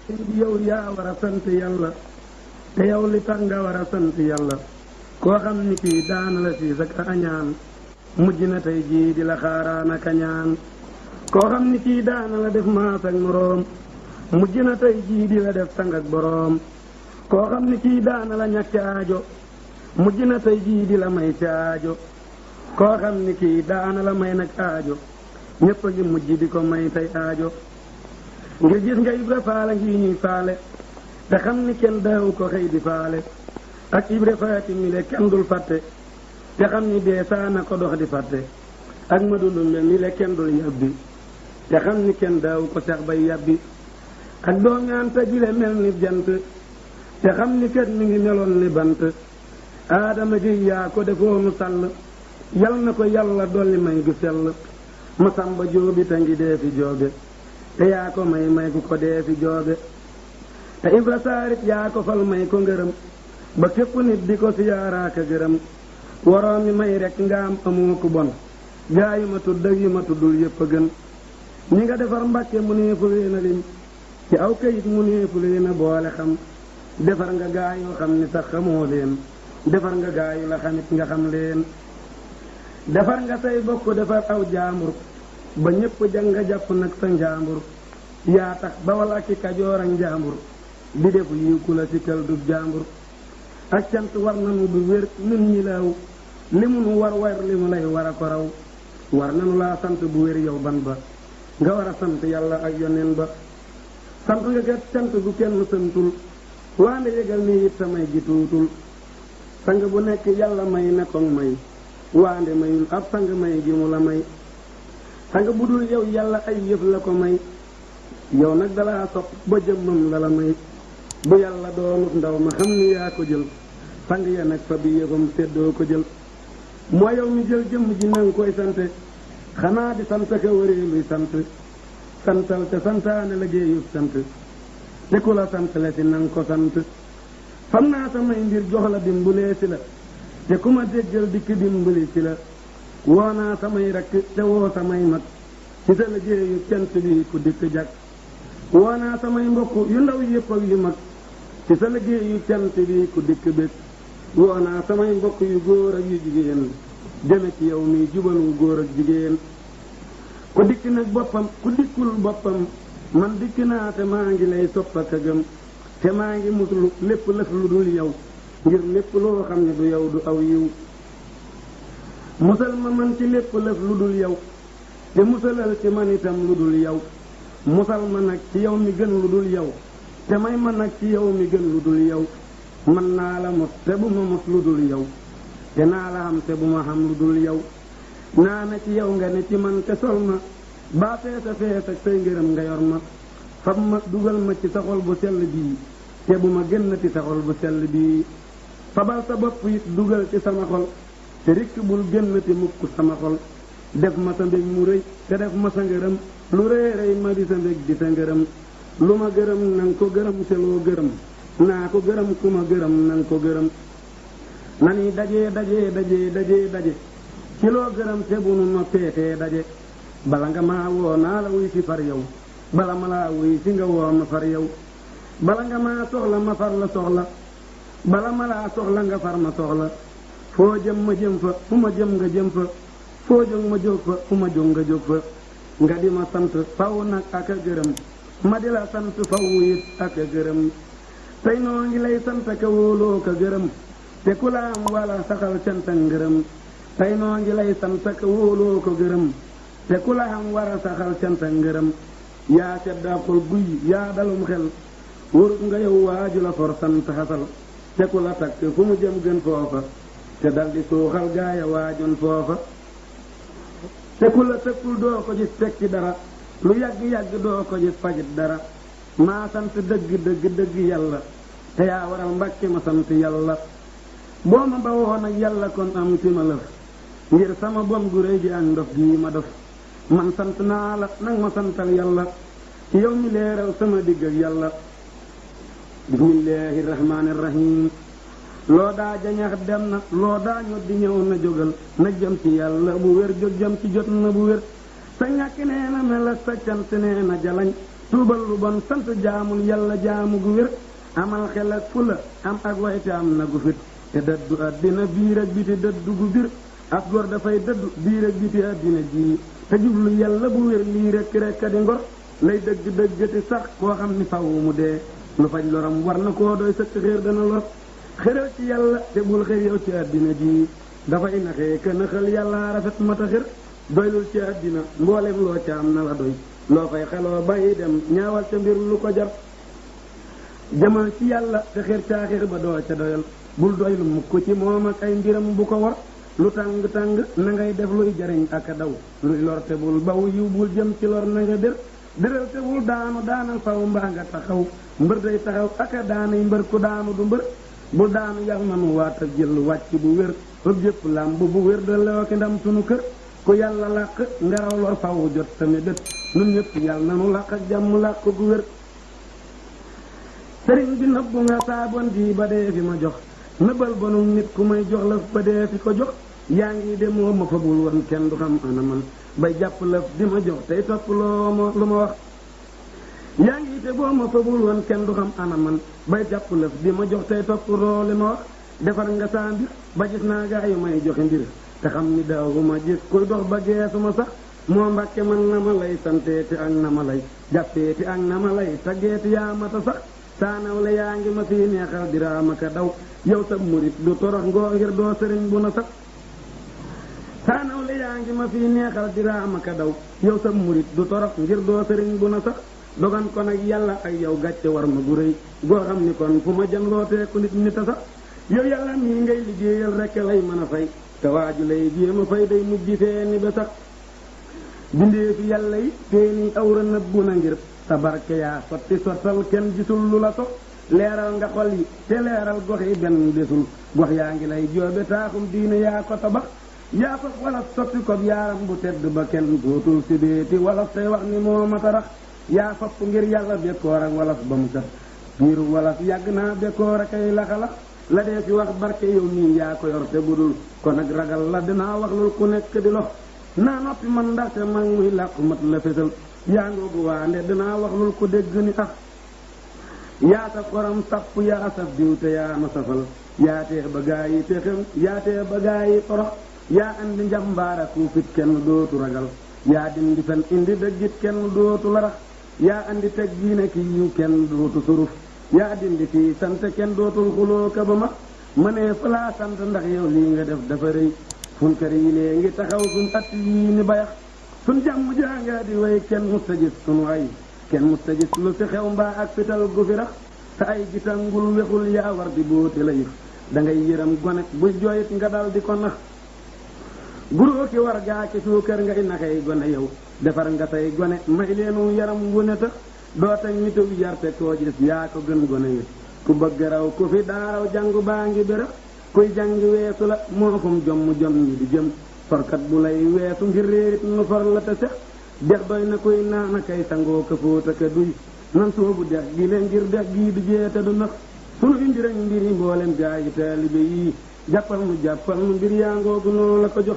yow yaa war a sant yàlla te yow li tax nga war a sant yàlla koo xam ni kii daana la siis ak añaan mujj na tey jii di la xaaraana kañaan koo xam ni kii daana la def maas ak moroom mujj na tey jii di la def sang ak boroom koo xam ni kii daana la ñàkk aajo mujj na tey jii di la may ci aajo koo xam ni kii daana la may nag aajo ñépp a ngi mujj di ko may tey aajo ngir gis nga Ibra Faal ngi ñuy faale te xam ni kenn daawu ko xëy di faale ak Ibra Faati mi le kenn dul fàtte te xam ni dee saana ko dox di fàtte ak Madu Ndumbe mi le kenn dul yàbbi te xam ni kenn daawu ko sax bay yàbbi ak doomi Anta ji le mel ni jant te xam ni kat mi ngi meloon ni bant aadama gi yaa ko defoonu sàll yal na ko yàlla dolli may gu sell ma samba jóobi te ngi dee fi joobe te yaa ko may gu ko dee fi joobe te Ibra Saarit yaa ko fal may ko ngërëm ba képp nit di ko siyaaraaka gërëm waroomi may rekk nga am amoo ku bon gaa yu ma tudd ak yu ma tuddul yépp a gën ñi nga defar Mbàkke mu neefu leen a lim ci aw kayit mu neefu leen a boole xam defar nga gaa yoo xam ni sax xamoo leen defar nga gaa yu la xamit nga xam leen defar nga say bokk defar aw jaambur ba ñépp jang nga jàpp nag sa njaambur yaa tax bawal ak i Kajoor ak njaambur di def yiw ku la sikkal du jaambur ak cant war nanu du wér nun ñi laaw li mu nu war li mu lay war a ko raw war nanu laa sant bu wér yow ban ba nga war a sant yàlla ak yoneen ba sant nga kat cant gu kenn santul waande yëgal ni it samay gi tuutul sang bu nekk yàlla may na ko may waande mayul ab sang may gi mu la may sang bu dul yow yàlla ay yëf la ko may yow nag dalaa sopp ba jëmmam la la may bu yàlla doonut ndaw ma xam ni yaa ko jël sang ya nag fa bi yëfam séddoo ko jël moo yow mi jël jëmm ji nanga koy sante xanaa di sant ka wëree luy sant santal te santaane la géeyub sant te ku la sant le si nanga ko sant fam naa samay mbir jox la dimbulee si la te ku ma déggal dikk dimbali si la woo naa samay rakk te woo samay mag ci sa liggéeyu cant bi ku dikk jag woo naa samay mbokk yu ndaw yépp ak yu mag ci sa liggéeyu cant bi ku dikk bég woo naa samay mbokk yu góor ak yu jigéen jëme ci yow mi jubalu góor ak jigéen ku dikk nag boppam ku dikkul boppam man dikk naa te maa ngi lay sopp ak a gëm te maa ngi muslu lépp lëf lu dul yow ngir lépp loo xam ne du yow du aw yiw musal ma man ci lépp lëf lu dul yow te musalal ci man itam lu dul yow musal ma nag ci yow mi gën lu dul yow te may ma nag ci yow mi gën lu dul yow man naa la mos te bu ma mos lu dul yow te naa la xam te bu ma xam lu dul yow naa na ci yow nga ne ci man te sol ma baa feesa fees ak say ngërëm nga yor ma fab ma dugal ma ci sa xol bu sell bii te bu ma génnati sa xol bu sell bii fabal sa bopp it dugal ci sama xol te rikk bul génnati mukk sama xol def ma sa mbég mu rëy te def ma sa ngërëm lu rëy rëy ma di sa mbég di sa ngërëm lu ma gërëm nang ko gërëm te loo gërëm naa ko gërëm ku ma gërëm nang ko gërëm nani daje ci loo gërëm te bu nu noppeetee daje bala nga maa woo naa la wuy si far yow bala ma laa wuy si nga woo ma far yow bala nga maa soxla ma far la soxla bala ma laa soxla nga far ma soxla foo jëm ma jëm fa fu ma jëm nga jëm fa foo jóg ma jóg fa fu ma jóg nga jóg fa nga di ma sant faw nag ak a gërëm ma di la sant faw it ak a gërëm tey noo ngi lay sant ka wóoloo ka gërëm te ku la am wala saxal cant ak ngërëm tey noo ngi lay sant ka wóoloo ko gërëm te ku la am war a saxal cant ak ngërëm yaa sedda xol guy yaa dalum xel wurut nga yow waaju la for sant xasal te ku la takk fu mu jëm gën foofa te daldi suuxal gaaya waajoon foofa te ku la tëkkul doo ko gis tekki dara lu yàgg-yàgg doo ko gis fajit dara maa sant dëgg yàlla te yaa waral Mbàkke ma sant yàlla boo ma bawoo nag yàlla kon am ci ma lëf ngir sama bon gu réy gi ak ndof gii ma dof man sant naa la nag ma santal yàlla yow mi leeral sama digg ak yàlla bismillaahi rahmaani rahiim loo daa jañax dem na loo daa ñoddi ñëw na jógal na jëm ci yàlla bu wér jóg jëm ci jot na bu wér sa ñàkk nee na mel ak sa cant nee na jalañ tuubal lu bon sant jaamul yàlla jaamu gu wér amal xel ak fula am ak wayte am na gu fit te dëddu àddina biir ak biti dëddu gu bir as gor dafay dëddu biir ak biti àddina ji te jublu yàlla bu wér lii rekk a di ngor lay dëgg dëggati sax koo xam ni faw mu dee lu faj loram war na koo doy sëkk xéer dana lor xëral ci yàlla te bul xëy yow ci àddina ji dafay naxee ka naxal yàlla rafet mata xër doylul ci àddina mboolem loo ca am na la doy loo fay xeloo bàyyi dem ñaawal ca mbir lu ko jar jëmal ci yàlla te xër caaxir ba doo ca doyal bul doylu mukk ci moom ak ay mbiram bu ko war lu tàng-tàng na ngay def luy jariñ ak a daw luy lor te bul baw yiw bul jëm ci lor na nga déral te bul daanal faw mbaa nga taxaw mbër day taxaw ak a daanay mbër ku daanu du mbër bu daanu yàlla na nu waat ak jël wàcc bu wér ëpp jëpp làmb bu wér da lewa ki ndam sunu kër ku yàlla làq ngaraw lor faw jot tamit dët nun ñëpp yàlla na nu làq ak jàmm làq gu wér sëriñ bi nëbbu nga saabon ji ba dee fi ma jox nëbbal bonum nit ku may jox lëf ba dee fi ko jox yaa ngi demoo ma fabul woon kenn du xam ana man bay jàpp lëf di ma jox tey topp lu ma wax yaa ngi te boo ma fabul woon kenn du xam ana man bay jàpp lëf di ma jox tey topp li ma wax defar nga saa mbir ba gis naa gaa yu may joxe mbir te xam ni daawuma gis kuy dox ba geesuma sax moo mbàkke man na ma lay santeeti ak na ma lay jàppeeti ak na ma lay taggeeti yaa mata sax saanaw la yaa ngi ma fii neexal diraama ka daw yow sa murit du torox ngoo ngir doo sëriñ bu na sax saanaw la yaa ngi ma fii neexal diraama ka daw yow sa murit du torox ngir doo sëriñ bu na sax dogan ko nag yàlla ak yow gàcce war ma gu rëy goo xam ni kon fu ma jan looteeku nit nit a sax yow yàlla mii ngay liggéeyal rekk lay mën a fay te waaju lay jéem a fay day mujj feeni ba sax bindee fi yàlla yi seeni awra nëbbu na ngir te barke yaa sotti sottal kenn gisul lu la so leeral nga xol yi te leeral gox yi benn desul gox yaa ngi lay joobe taaxum diine yaa ko tabax yaa ko wala sotti ko yaaram bu tedd ba kenn dootul si deeti wala tey wax ni moo ma tarax yaa fopp ngir yàlla bekkoor ak walaf ba mu kat biiru walaf yàgg naa bekkoor ak ay laxalax la dee fi wax barke yow nii yaa ko yor te budul kon nag ragal la dinaa wax lul ku nekk di lox naa noppi man ndaxte mag muy làqu mat la fesal yaa ngoogu waande dinaa wax lul ku dégg ni ax yaa sa xorom sapp yaa saf diw te yaa ma safal yaa tee ba gaa yi texem yaa tee ba gaa yi torox yaa andi njambaara ku fit kenn dootu ragal yaa dindi fen indi dëggit kenn dootu la rax yaa andi teg diine ki yiw kenn dootu suruf yaa dindi fii sant kenn dootul xuloo ka ba ma nee fa laa sant ndax yow lii nga def dafa rëy funkar yi lee ngi taxaw suñ at yii ni bayax suñ jàmm jàngaa di way kenn musta gis sunu ay kenn musta gis lu fi xew mbaa ak fital gu fi rax te ay gisangul wexul yaa war di bóoti la yëf da ngay yëram gone buy jooyit nga dal di ko nax guroo ki war gaa ki suukar ngay naxey gone yow defar nga tey gone may leenu yaram wu ne tax doo teg nitug yarte koo gis yaa ko gën gone yi ku bëgg raw ku fi daaraw jàngu baa ngi bërëb kuy jàngi weesu la moo fum jom ñi di jëm forkat bu lay weesu ngir réerit nu for la te sex dex doy na kuy naana kay sangoo ka fóota ka duy nan soobu dex gi leen ngir dex gii du jeete du nax sunu indi rek mbiri mboolem gaa yi taalibe yii jàppal nu mbir yaa ngoogu noo la ko jox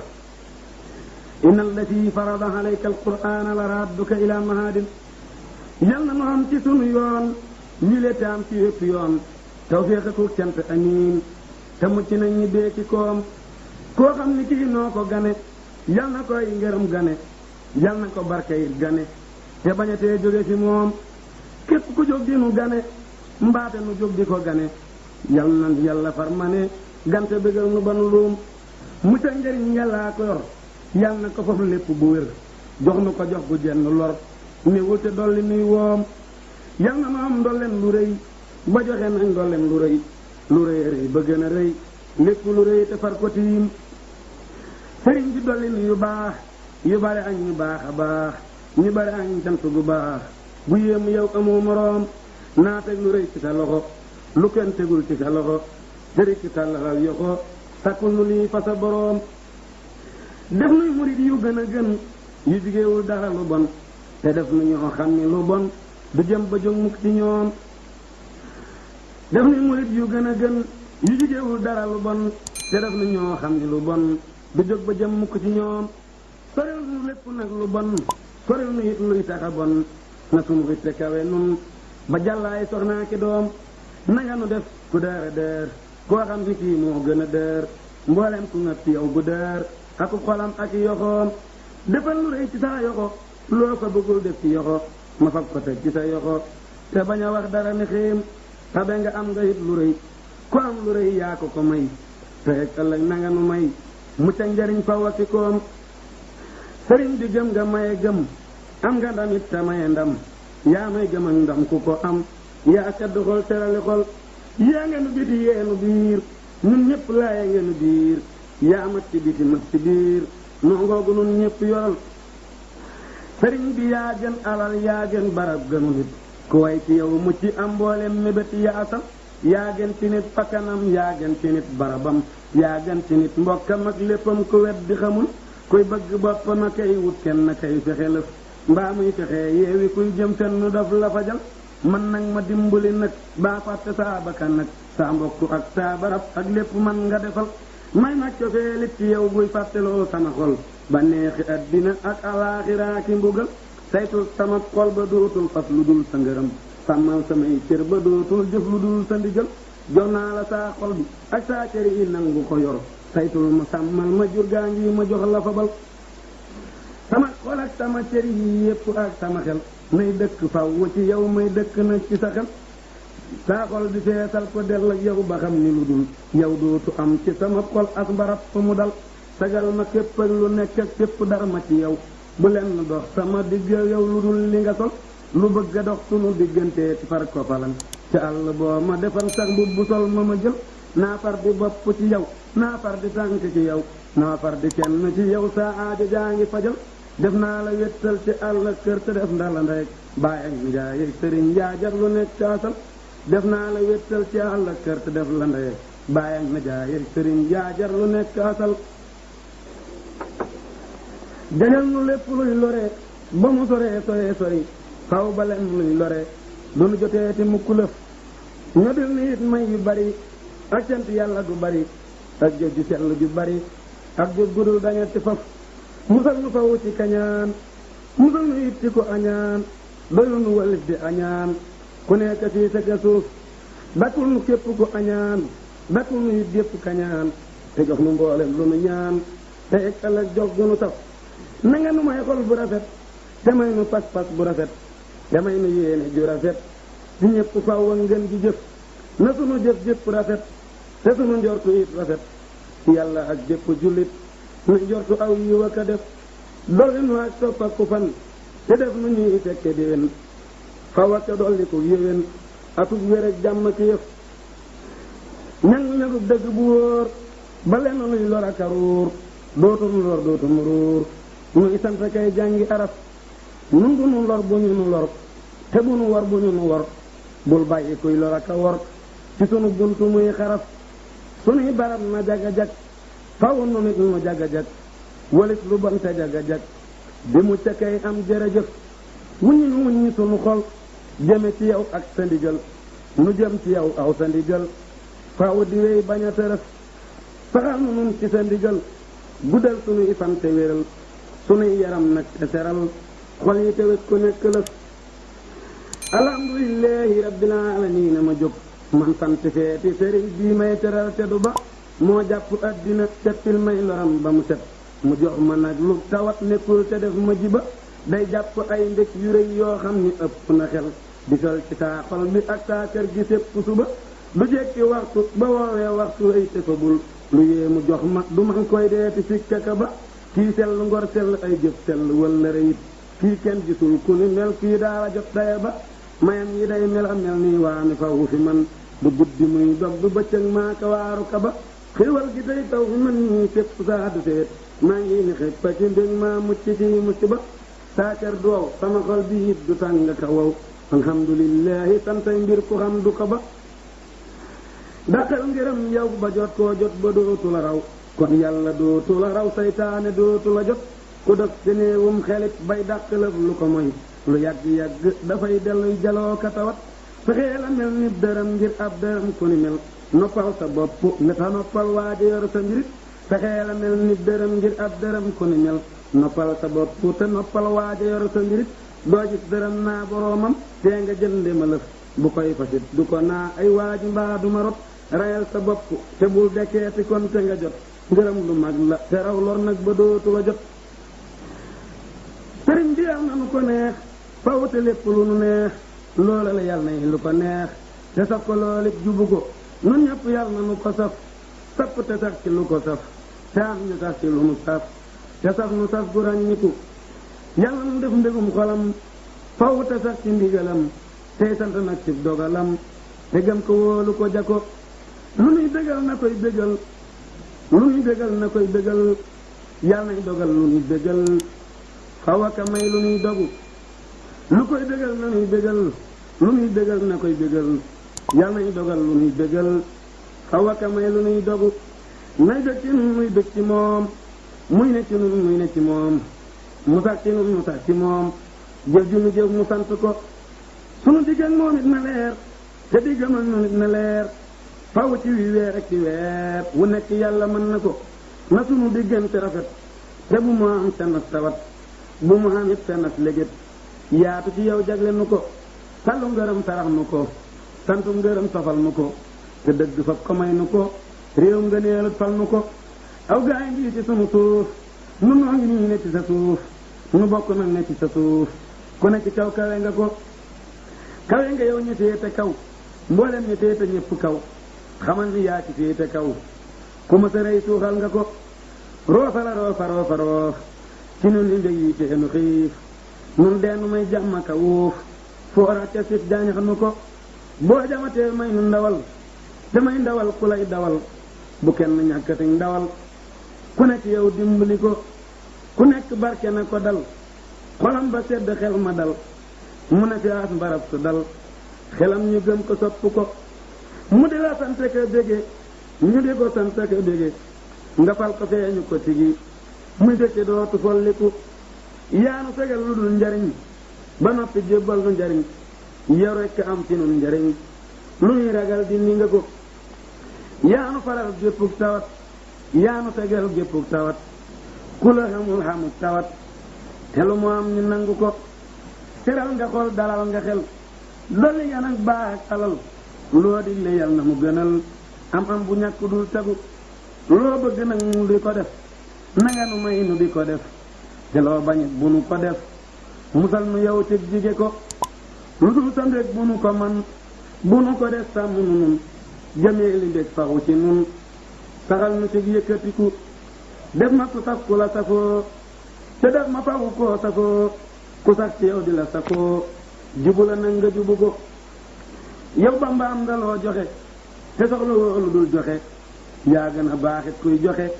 inna allati farada alayka alqur'ana la radduka ila mahadin yal na nu am ci sunu yoon ñu le te am ci yépp yoon tawfiq ak cant amiin te mucc nañ ñi beeki koom koo xam ni kii noo ko gane yal na koy ngërëm gane yal na ko barke it gane te bañatee jóge ci moom képp ku jóg di nu gane mbaate nu jóg di ko gane yal na yàlla far ma ne gante bëggal nu ba nu luum mucc a njëriñ yàllaa ko yor yal na ko foofu lépp bu wér jox nu ko jox gu jenn lor néewul te dolli nuy woom yal na nu am ndolleen lu rëy ba joxe nañ ndolleen lu rëy rëy ba gën a rëy lépp lu rëy te far ko tiim sëriñ bi dolli nu yu baax yu bari añ ñu baax a baax ñu bari añ cant gu baax bu yéemu yow amoo moroom naa teg lu rëy ci sa loxo lu kenn tegul ci sa loxo jëri ci tàllaxal yoxo takkul nu lii fa sa boroom def nuy murid yu gën a gën yu jigéewul dara lu bon te def nu ñoo xam ni lu bon du jëm ba jóg mukk ci ñoom def nuy murid yu gën a gën yu jigéewul dara lu bon te def nu ñoo xam ni lu bon du jóg ba jëm mukk ci ñoom soril nu lépp nag lu bon soril nu it luy taxa bon na sunu itte kawe nun ba jàllaay soxnaa ki doom nanga nu def ku dër dër koo xam ni kii moo gën a dër mboolem ku nga fi yow bu dër ak xolam ak yoxoom defal lu rëy ci sa yoxo loo ko bëggul def ci yoxo ma fab ko teg ci sa yoxo te bañ a wax dara ni xiim tabe nga am nga it lu rëy ku am lu rëy yaa ko may te ëllëg nanga nu may mu ca njariñ fa waki koom sëriñ bi gëm nga maye gëm am nga ndam it te maye ndam yaa may gëm ak ndam ku ko am yaa sedd xol terali xol yaa nga nu biti yeenu biir ñun ñëpp laaye nga nu biir yaa mat ci biti mat ci biir noo ngoogu nun ñëpp yoral sëriñ bi yaa gën alal yaa gën barab gënu nit ku way ci yow mu ci am mboolem mébét yaasal yaa gën ci nit pakkanam yaa gën ci nit barabam yaa gën ci nit mbokkam ak léppam ku wet di xamul kuy bëgg boppam a kay wut kenn kay fexe lëf mbaa muy fexe yeewi kuy jëm fenn daf la fajal man nag ma dimbali nag baa fàtte saa bakkan nag saa mbokk ak saa barab ak lépp man nga defal may ma cofee lit ci yow buy fàtteloo sama xol ba neexi addina ak alaaxiraa ki mbugal saytul sama xol ba dootul fas lu dul sa ngërëm sàmmal samay cër ba dootul jëf lu dul sa ndigal jox naa la saa xol bi ak saa cër yi nangu ko yor saytul ma sàmmal ma jur gaa ngi ma jox la fabal sama xol ak sama cër yi yépp ak sama xel may dëkk faw ci yow may dëkk nag ci sa xel saa xol bi feesal ko del ak yow ba xam ni lu dul yow dootu am ci sama xol as mbarab fu mu dal sagal ma képp ak lu nekk ak képp dara ma ci yow bu leen dox sama digg yow lu dul li nga sol lu bëgg a dox sunu diggante far ko falan ca àll boo ma defal sax bu sol ma jël naa far di bopp ci yow naa far di tànk ci yow naa far di kenn ci yow saa aajo jaa ngi fajal def naa la wettal ci àll kër te def ndala ndeyeg baay ak njaay ak sëriñ njaajar lu nekk kaasal def naa la wettal ci àll kër te def la ndeyeg baay ak njaay ak sëriñ njaajar lu nekk kaasal jañal nu lépp luy lore ba mu soree soree sori faw ba leen luy lore du nu jotee ti mukk lëf ñoo dil ni it may yu bari ak cant yàlla gu bari ak jëf ju sell ju bari ak jëf gudul dañetti faf musal nu faw ci kañaan musal nu it ci ko añaan doylu nu walis di añaan ku nekk fii sa suuf dakkul nu képp ko añaan dakkul nu it gépp kañaan te jox nu mboolem lu nu ñaan te ek ëllëg jox gu nu saf na nga nu may xol bu rafet te may nu pas-pas bu rafet te may nu yéene ju rafet ci ñëpp faw ak ngeen ji jëf na sunu jëf jëpp rafet te sunu njortu it rafet yàlla ak jëpp jullit nu njortu aw yiw ak a def dolli nu ak topp ak ku fan te def nu ñuy fekke déwén faw ak dolli ko yéwén akub wér ak jàmm ci yëf ñangu dëgg bu wóor ba lenn luy lor ak a ruur dootum lor dootum ruur nuy sant kay jàngi araf nun du nu lor bu ñu nu lor te bu nu war bu ñu nu war bul bàyyi kuy lor ak a wor ci sunu buntu muy xaraf sunuy barab na jaga-jag faw nu nit nu jaga-jag walis lu bon te jaga-jag bi mu ca kay am jërëjëf wuññi sunu xol jëme ci yow ak sa ndigal nu jëm ci yow aw sa ndigal faw di wéy bañ a tërëf saxal nu nun ci sa ndigal guddal sunuy fan te wéral sunuy yaram nag te seral xol yi te wet ku nekk lëf alhamdulillahi rabbil alamin ma jóg man sant feeti sëriñ bii may teral te du ba moo jàpp addina seppil may loram ba mu set mu jox ma nag lu tawat nekkul te def ma jiba day jàpp ay ndëkk yu rëy yoo xam ni ëpp na xel di sol ci saa xol bi ak saa kër gi sépp suba du jekki waxtu ba woowee waxtu ay te fa bul lu yee mu jox ma du man koy deeti sikkaka ba kii sell ngor sell ay jëf sell wala rëyit kii kenn gisul ku ni mel kii daala jot daya ba mayam yi day mel a mel nii waa mi faw fi man du guddi muy dog du bëccëg maaka waaru ka ba xéwal gi day taw fi man ñii fépp saa du seet maa ngi ni xëppa ci mbég maa mucc ci musiba saa kër du wow sama xol bi it du tàng ka wow alhamdulillahi santay mbir ku xam du ko ba daqal ngërëm yow ba jot koo jot ba dootu la raw kon yàlla dootu la raw saytaane dootu la jot ku def ci néewum xelit bay dàqalëf lu ko moy lu yàgg-yàgg dafay delluy jaloo ka tawat fexee la mel ni dërëm ngir ab dërëm ku ni mel noppal sa bopp ne ta noppal waaja yor sa mbirit fexee la mel ni dërëm ngir ab dërëm ku ni mel noppal sa bopp te noppal waaja yor sa mbirit doo gis dërëm naa boroomam tee nga jënde ma lëf bu koy fasit du ko naa ay waaji mbaa duma rot rayal sa bopp te bul dekkeeti kon te nga jot ngërëm lu mag la te raw lor nag ba dootu la jot sëriñ bi am na nu ko neex fawte lépp lu nu neex loola la yàlla na lu ko neex te saf ko loolit jubu ko nun ñëpp yàlla na nu ko saf sapp te sax ci lu ko saf te am ñu sax ci lu nu saf te saf nu saf gu ràññiku yàlla nu def mbégum xolam faw te sax ci ndigalam tey sant nag ci dogalam te gëm ko wóolu ko jako lu nuy bégal na koy bégal lu nuy bégal na koy bégal yàlla nay dogal lu nuy bégal xaw aka may lu nuy dogu lu koy bégal na nuy bégal lu nuy bégal na koy bégal yàlla nay dogal lu nuy bégal xaw aka may lu nuy dogu nay bég ci nun muy bég ci moom muy ne ci nun muy ne ci moom mu sax ci nun mu sax ci moom jëf ju nu jëf mu sant ko sunu digg ak moom it na leer te diggam ak nun it na leer faw ci wi weer ak ci weer wu nekk yàlla mën na ko na sunu diggante rafet te bu mu am senn tawat bu mu am it senn légét yaatu ci yow jagle nu ko sallu ngërëm sarax nu ko santu ngërëm safal nu ko te dëgg fab ko may nu ko réew nga neelut fal nu ko aw gaay ngi ci sunu suuf nu noo ngi nii ne ci sa suuf nu bokk nag ne ci sa suuf ku ne ci kaw kawe nga ko kawe nga yow ñu féete kaw mboolem ñu féete ñëpp kaw xamal ni yaa ci féete kaw ku ma sa rey suuxal nga ko roofa la roofa roofa roof ci nun li ndég yi teenu xiif nun deenu may jàmm ka wuuf foora ca sif jaañax nu ko boo jamatee may nu ndawal te may ndawal ku lay dawal bu kenn ñàkkati ndawal ku nekk yow dimbali ko ku nekk barke na ko dal xolam ba sedd xel ma dal mu ne fi aas mbarab su dal xelam ñu gëm ko sopp ko mu di la sant ka bége ñu di ko sant ka bége nga fal ko feeñu ko tigi muy dëkke dootu folliku yaanu fegal lu dul njariñ ba noppi jébbal nu njariñ yow rekk am ci nun njariñ lu ñuy ragal di ni nga ko yaanu faral géppug tawat yaanu fegal géppug tawat ku la xamul xamul tawat te lu mu am ñu nangu ko teral nga xol dalal nga xel dolli nga nag baax ak alal loo digle yal na mu gënal am bu ñàkk dul tagu loo bëgg nag mu di ko def nanga nu may nu di ko def te loo bañit bu nu ko def musal nu yow ci jige ko lu dul sa mbég bu nu ko man bu nu ko def sàmm nu nun jëmee li mbég faxu ci nun saxal nu ci yëkkatiku def ma ku saf ku la safoo te def ma faxu koo safoo ku sax ci yow di la safoo jubu la nag nga jubu ko yow Bamba am nga loo joxe te soxla woo lu dul joxe yaa gën a baaxit kuy joxe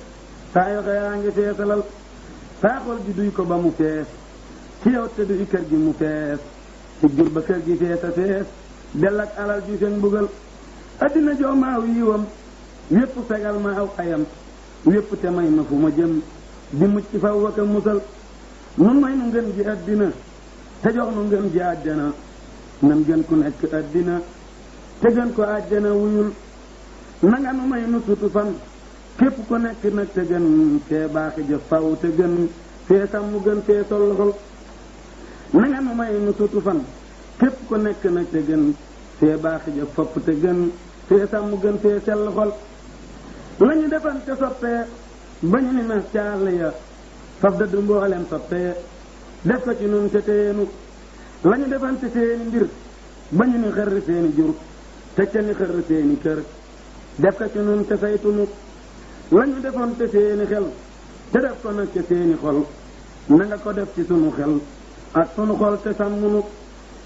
saa yoxe yaa ngi feesalal saa xol ji duy ko ba mu fees ci yow te duy kër gi mu fees ci jur ba kër gi fees a fees dell ak alal ju seen mbugal addina joo maaw yiwam wépp fegal ma aw ayam wépp te may ma fu ma jëm di mucc faw waka musal nun may nu ngeen ji addina te jox nu ngeen ji àjjana nan gën ku nekk addina te gën ko àjjana wuyul nanga nu may nu sutu fan képp ko nekk nag te gën fee baaxi jëf faw te gën fee sàmm gën fee solxol nanga nu may nu sutu fan képp ko nekk nag te gën fee baaxi jëf fopp te gën fee sàmm gën fee sell xol lañu defan te soppee ba ñu ni mes ca àll ya faf dëdd mboolem soppee def ko ci nun te teenu lañu defan te seeni mbir ba ñu ni xërr seeni jur te ca ni xërr seeni kër def ko ci nun te saytunu lañu defoon te seeni xel te def ko nag te seeni xol na nga ko def ci sunu xel ak sunu xol te sàmmunu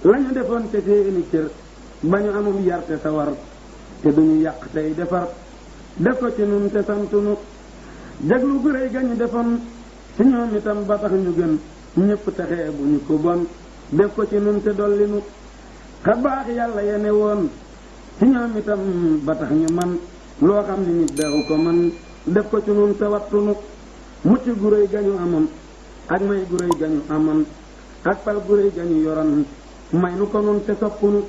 lañu defoon te seeni cër ba ñu amum yar te sawar te duñu yàq tey defar def ko ci nun te santunu jaglu gu réy gañu defoon ci ñoom itam ba tax ñu gën ñépp texee bu ñu ko bon def ko ci nun te dollinu xa baax yàlla yene woon ci ñoom itam ba tax ñu man loo xam ni nit daru ko man def ko ci nun te wattunu mucc gu réy gañu amoon ak may gu réy gañu amoon ak pal gu réy gañu yoroon may nu ko nun te soppunu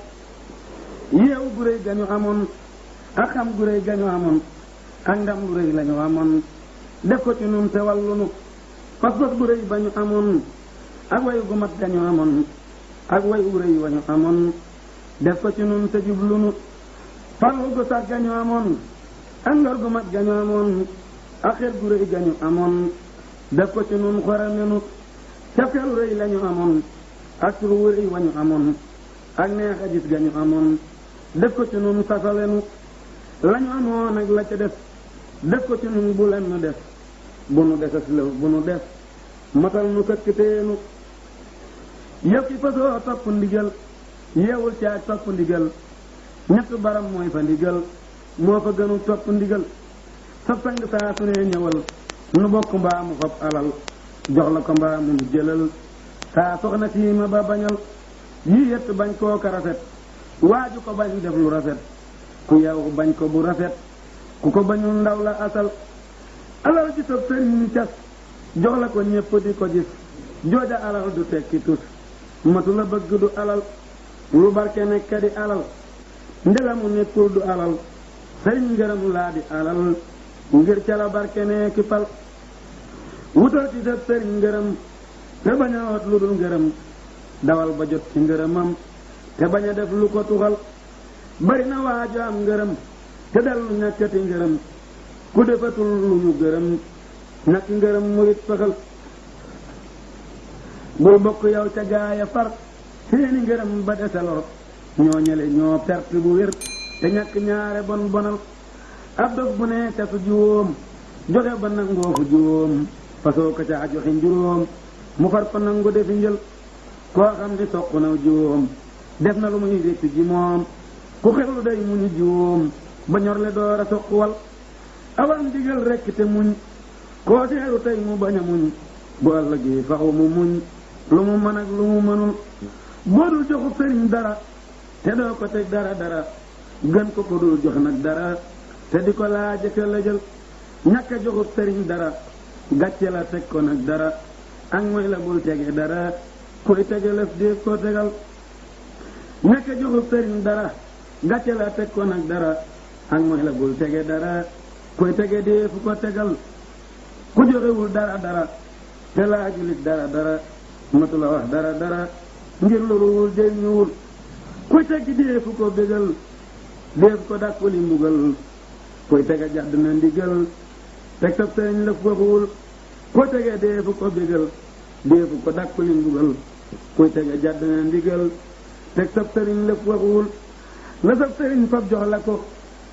yeewu gu réy gañu amoon ak xam gu réy gañu amoon ak ndam lu réy lañu amoon def ko ci nun te wallunu pas-pas gu réy ba ñu amoon ak wayu gu mat gañu amoon ak way wu rëy wañu amoon def ko ci nun te jublunu farlu gu sax gañu amoon ak ngor gu mat gañu amoon ak xet gu rëy gañu amoon def ko ci nun xoramenu cafelu rëy lañu amoon ak turu wu rëy wañu amoon ak neex a gis gañu amoon def ko ci nun sasalenu lañu amoon ak la ca def ko ci nun bu len nu def bu nu desas lëf bu nu def matal nu këkkiteenu yëf ci fasoo topp ndigal yeewul ci ak topp ndigal ñett baram mooy fa ndigal moo fa gënu topp ndigal sa sang saa su ne ñëwal nu bokk mbaa mu fab alal jox la ko mbaa mu nu jëlal saa soxna siima ba bañal yii yett bañ koo ka rafet waaju ko bañ def lu rafet ku yow bañ ko bu rafet ku ko bañul ndaw la asal alal ci sob sëriñ cas jox la ko ñépp di ko gis jooja alal du tekki tus matu la bëgg du alal lu barke nekk di alal ndelamu nekkul du alal sëriñ ngërëm laa di alal ngir ca la barke nekki pal wutal ci sa sëriñ ngërëm te bañ a wat lu dul ngërëm dawal ba jot ci ngërëmam te bañ a def lu ko tuxal bari na waaju am ngërëm te dellu ñàkkati ngërëm ku defatul lu ñu gërëm nak ngërëm murit faxal bul bokk yow ca gaaya far seeni ngërëm ba desalor ñoo ñele ñoo perte bu wér te ñàkk ñaare bon bonal ab dof bu ne ca su juróom joxe ba nangoo fu juróom fasoo ko ca joxe njuróom mu far ko nangu defi njël koo xam ni soq na juróom def na lu muy réccu ji moom ku xelu day muñu juróom ba ñorle door a soq wal awal ndigal rekk te muñ koo seeru tey mu bañ a muñ bu ëllëgee faxu mu muñ lu mu mën ak lu mu mënul boo dul joxu sëriñ dara te doo ko teg dara gën ko ko dul jox nag dara te di ko laaja ka la jël ñàkk a joxu sëriñ dara gàcce la teg ko nag dara ak mooy la bul tege dara koy tege lëf dee ko tegal ñàkk a joxu sëriñ dara gàcce la teg ko nag dara ak mooy la bul tege dara koy tege dee fu ko tegal ku joxewul dara te laajulit dara matu la wax dara ngir loruwul jëriñuwul kuy tegi dee fu ko bégal dee fu ko dàkkuli mbugal koy tege jàdd na ndigal teg sab sëriñ lëf waxuwul koy tege dee fu ko bégal dee fu ko dàkkuli mbugal koy tege jàdd na ndigal teg sab sëriñ lëf waxuwul la sab sëriñ fab jox la ko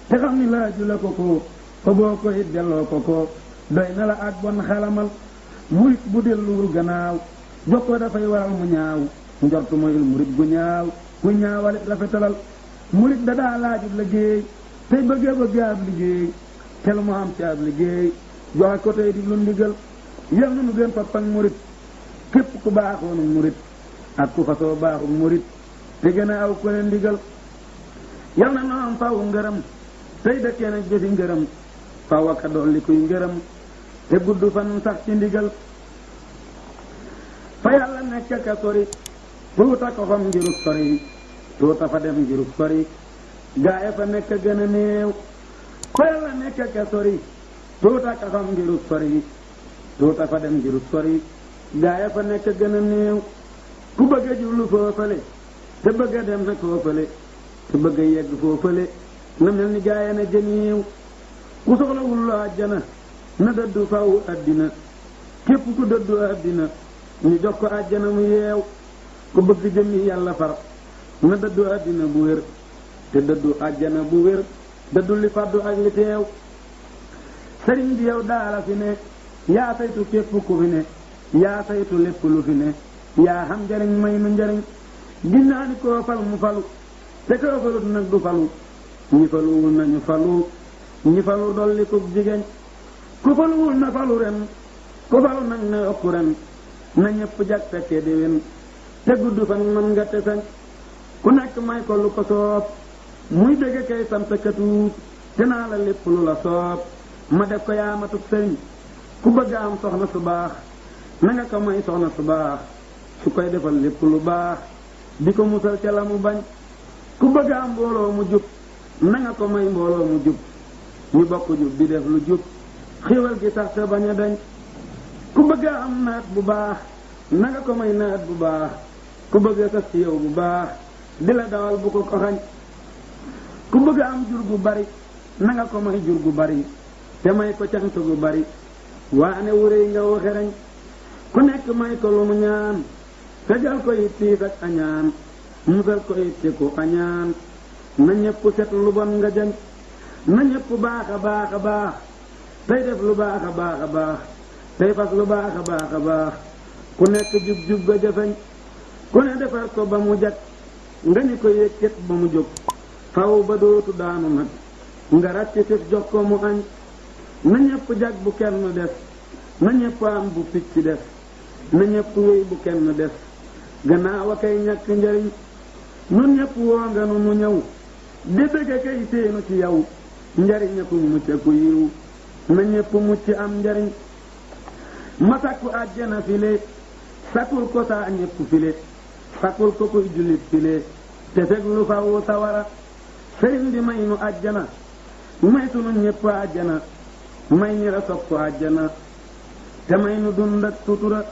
te xam ni laaju la ko fa boo ko it delloo ko doy na la ak bon xalamal murit bu delluwul gannaaw jox ko dafay waral mu ñaaw njortu moyul murit gu ñaaw ku ñaawalit rafetalal murit da daa laajub liggéey tey bëgg ab liggéey te lu mu am ci ab liggéey joxe ko tey di lu ndigal yal na nu gën fappak murit képp ku baaxoonu murit ak ku fasoo baaxu murit te gën a aw ko leen ndigal yal na noo am faw ngërëm tey dëkkee nag jëfi ngërëm faw aka dolli kuy ngërëm te gudd fan sax ci ndigal fa yàlla nekk ka sori tuuta ko fam ngiruk sori tuuta fa dem ngiruk sori gaaya fa nekk gën a néew fa yàlla nekk ka sori tuuta ko fam ngiruk sori tuuta fa dem ngiruk sori gaaya fa nekk gën a néew ku bëgg a jublu foofale te bëgg a dem nag foofale te bëgg a yegg foofale na mel ni gaaya na jëniiw ku soxlawul lu àjjana na dëddu faw àddina képp ku dëddu àddina ñu jox ko àjjana mu yeew ku bëgg jëmmi yàlla far na dëddu àddina bu wér te dëddu àjjana bu wér dëddu li fàddu ak li teew sëriñ bi yow daala fi ne yaa saytu képp ku fi ne yaa saytu lépp lu fi ne yaa xam njariñ may nu njariñ ginnaa ni koo fal mu falu te koo falut nag du falu ñi faluwul nañu falu ñi falu dolli ku jigéen ku faluwul na falu ren ku falu nag na yokku ren na ñëpp jag fekkee déwén te gudd fan man nga te sañ ku nekk may ko lu ko soob muy dëgg kay sant katuub te naa la lépp lu la soob ma def ko yaa matub sëriñ ku bëgg am soxna su baax na nga ko may soxna su baax su koy defal lépp lu baax di ko musal ca la mu bañ ku bëgg am mbooloo mu jub na nga ko may mbooloo mu jub ñu bokk jub di def lu jub xiwal gi sax te bañ a dañ ku bëgg am naat bu baax na nga ko may naat bu baax ku bëgg a sas ci yow bu baax di la dawal bu ko xañ ku bëgg am jur gu bari na nga ko may jur gu bari te may ko cant gu bari waane wuréy nga waxereñ ku nekk may ko lu mu ñaan fegal ko it tiis ak añaan musal ko it ci ku añaan na ñépp set lu bon nga jañ na ñépp baax a baax a baax tey def lu baax a baax a baax tey fas lu baax a baax a baax ku nekk jub-jub ga jafeñ ku ne defar ko ba mu jag nga ni ko yëkkat ba mu jóg faw ba dootu daanu nag nga ràcc fif jox ko mu añ na ñépp jag bu kenn des na ñépp am bu picc des na ñépp wéy bu kenn des gannaaw a kay ñàkk njariñ nun ñépp woo nga nu mu ñëw di bëgg kay seenu ci yow njariñ ku mucc ku yiw na ñépp mucc am njariñ ma sakku àjjana file sakkul ko saa ñépp file sakkul ko kuy jullit file te fekk lu fawu sawara sëriñ bi may nu àjjana may sunu ñépp àjjana may ñi la sopp àjjana te may nu dund ak sutura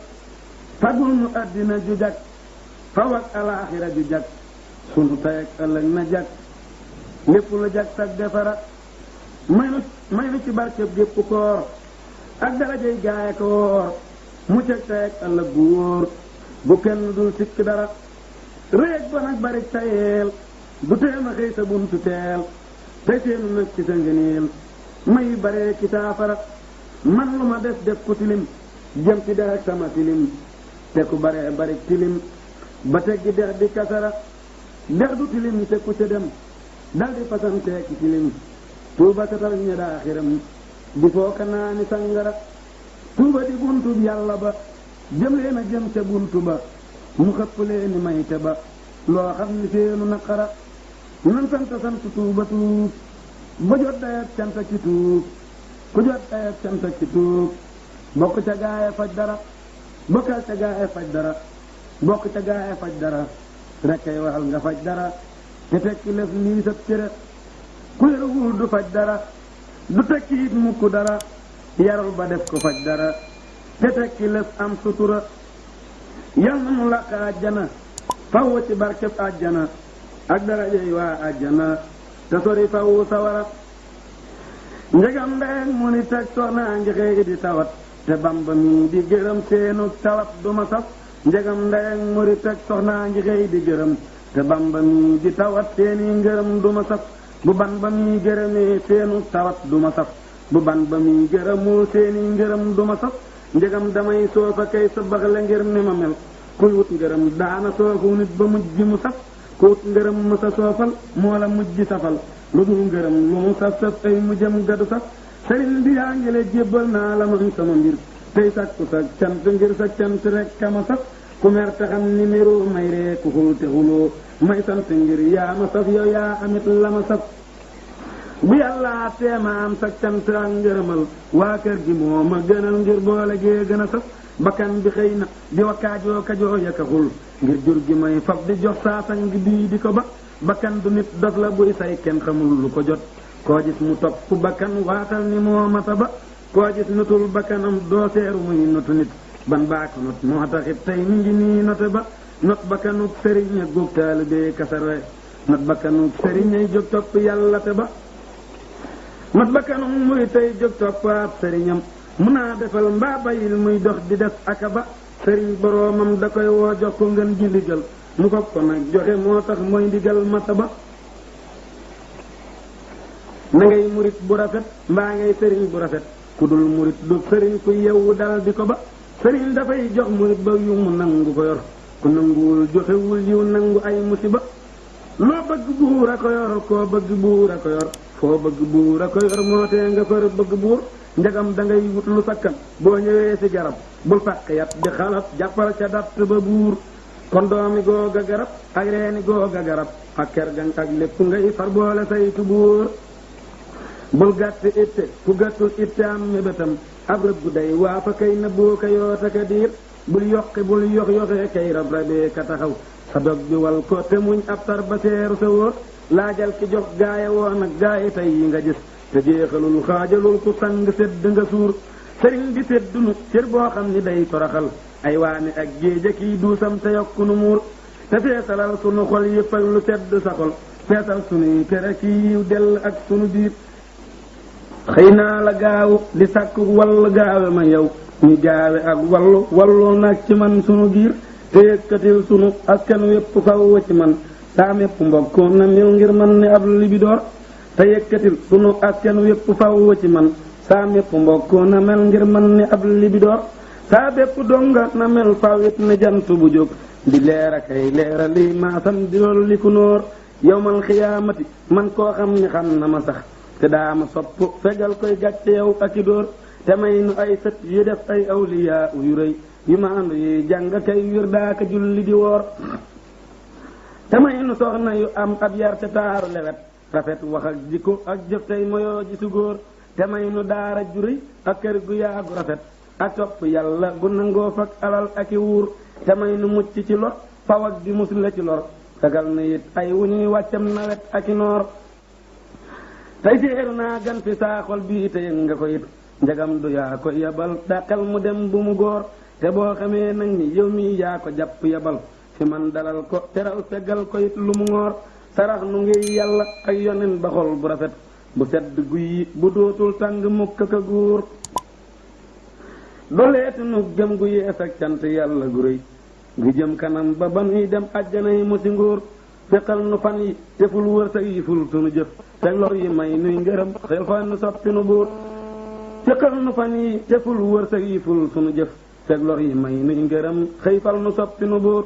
fagul nu àddina ju jag faw ak alaaxira ju jag sunu tay ak ëllëg na jag lépp lu jag sag defara may nu ci barkeb gépp koor ak darajay gaay ak woor mu ceg tay ak ëllëg bu wóor bu kenn dul sikk dara réeg ba nag bari tayeel du teema xëy sa buntu teel tey seenu nag ci sa ngëneel may baree ci saafara man lu ma def ku tilim jëm ci dex ak sama tilim te ku baree bari tilim ba teggi dex di kasara dex du tilim te ku ca dem dal di fasanteeki tilim tuuba satal ña daa xiram di fooka naa ni sangara tuuba di buntu yàlla ba jëm leen a jëm ca buntu ba mu xëpp leen ni mayte ba loo xam ni seenu naqara nan sant tuuba tuub ba jot dayat canta ci tuub ku jot dayat canta ci tuub bokk ca gaaye faj dara bokkal ca gaaye faj dara bokk ca gaaye faj dara rekkay waxal nga faj dara te tekki lef lii sab cëre ku yarawul du faj dara du tekki it mukk dara yarul ba def ko faj dara te tekki lef am sutura yal na nu làq àjjana faw ci barkeb àjjana ak darajey waa àjjana te sori faw sawara njegam ndeyeg mu ni teg soxnaa ngi xëy di tawat te bamba mi di gërëm seenu tawat duma saf njegam ndeyeg mu ni teg soxnaa ngi xëy di gërëm te bamba mi di tawat seeni ngërëm duma saf bu ban ba mi gërëmee seenu tawat duma saf bu ban ba mi gërëmul seeni ngërëm duma saf njegam damay soofa kay sa baxle ngir ni ma mel kuy wut ngërëm daana soofu nit ba mujj mu saf ku wut ngërëm mu sa soofal moo la mujj safal lu dul ngërëm lu mu saf saf ay mujjam gadu saf sëriñ bi yaa ngi le jébbal naa la man sama mbir tey sakku sa cant ngir sa cant rek kama saf ku mer te xam ni méroo may ree ku xul te xuloo may sant ngir yaa ma saf yow yaa amit la ma saf bu yàlla teema am sa cant ak ngërëmal waa kër gi moo ma gënal ngir boole gee gën a saf bakkan bi xëy na di wa kaajoo kajoo yaka xul ngir jur gi may fab di jox saasang bii di ko ba bakkan du nit dof la buy say kenn xamul lu ko jot koo gis mu topp bakkan waatal ni moo mata ba koo gis nutul bakkanam doo seeru muy notu nit ban baako not moo taxit tey mi ngi nii note ba not bakkanuk sëriñ ak góog taalibee kasare not bakkanuk sëriñ ay jóg topp yàlla te ba not bakkanuk muy tey jóg topp ab sëriñam mun naa defal mbaa bayil muy dox di def aka ba sëriñ boroomam da koy woo jox ko ngeen ji ndigal mu ko nag joxe moo tax mooy ndigal mata ba na ngay murit bu rafet mbaa ngay sëriñ bu rafet ku dul murit du sëriñ ku yewwu dal di ko ba sëriñ dafay jox murit ba yu mu nangu ko yor ku nanguwul joxewul yiw nangu ay musiba loo bëgg buur a ko yor koo bëgg buur a ko yor foo bëgg buur a ko yor moo tee nga far bëgg buur njagam da ngay wut lu sakkan boo ñëwee ci garab bul fàq yat di xalat jàppal ca datt ba buur kon doomi googa garab ak reeni googa garab ak kergang ak lépp ngay far boole saytu buur bul gàtt itte ku gàttul itte am mébétam ab rëbb day waa fa kay na boo ka yoota ka diir bul yoqi bul yox yoxee kay rab rabee ka taxaw sa dog bi wal ko te muñ ab tar ba seeru sa wóor laajal ki jox gaaya woon ak gaaya tey yi nga gis te jeexalul xaajalul ku sang sedd nga suur sëriñ bi seddunu cër boo xam ni day toroxal ay waane ak géeja kiy duusam te yokku nu muur te feesalal sunu xol yépp ak lu sedd sa xol feesal sunuy kër ak yiw dell ak sunu biir xëy naa la gaaw di sàkku wall gaawe ma yow ñu gaawe ak wallu nag ci man sunu giir te yëkkatil sunu askan wépp faw ci man saa mépp mbokk na mil ngir man ni ab libidoor te yëkkatil sunu askan wépp faw ci man saa mépp mbokk na mel ngir man ni ab libidoor saa bépp donga na mel fawit ni jant bu jóg di leera kay leera li maasam di loolu li ku nóor yawmal xiyaamati man koo xam ni xam na ma sax te daa ma sopp fegal koy gàcce yow ak i dóor te may nu ay sët yu def ay awliyaa yu rëy yu ma àndu yi jàng kay wir daaka julli di woor te may nu soxna yu am ab yar te taaru lewet rafet wax ak jikko ak jëf tey moyoo ji su góor te may nu daara ju rëy ak kër gu yaagu rafet ak topp yàlla gu nangoo fak alal ak i wuur te may nu mucc ci lor faw ak di mus la ci lor fegal nu it ay wu ñuy wàccam nawet ak i noor tey séeru naa gan fi saa xol bii te yëg nga ko it njagam du yaa ko yabal dàqal mu dem bu mu góor te boo xamee nag ni yow mii yaa ko jàpp yabal fi man dalal ko teral fegal ko it lu mu ngoor sarax nu ngi yàlla ak yonen ba xol bu rafet bu sedd guyi bu dootul tàng mukk ka góor doleetu nu gëm gu yees ak cant yàlla gu rëy gu jëm kanam ba ba nuy dem àjjana yi mu si ngóor fekkal nu fan yi te ful wërsëg yi ful sunu jëf te lor yi may nuy ngërëm xel fa nu soppi nu buur fekkal nu fan yi te ful wërsëg yi ful sunu jëf te lor yi may nuy ngërëm xëy fal nu soppi nu buur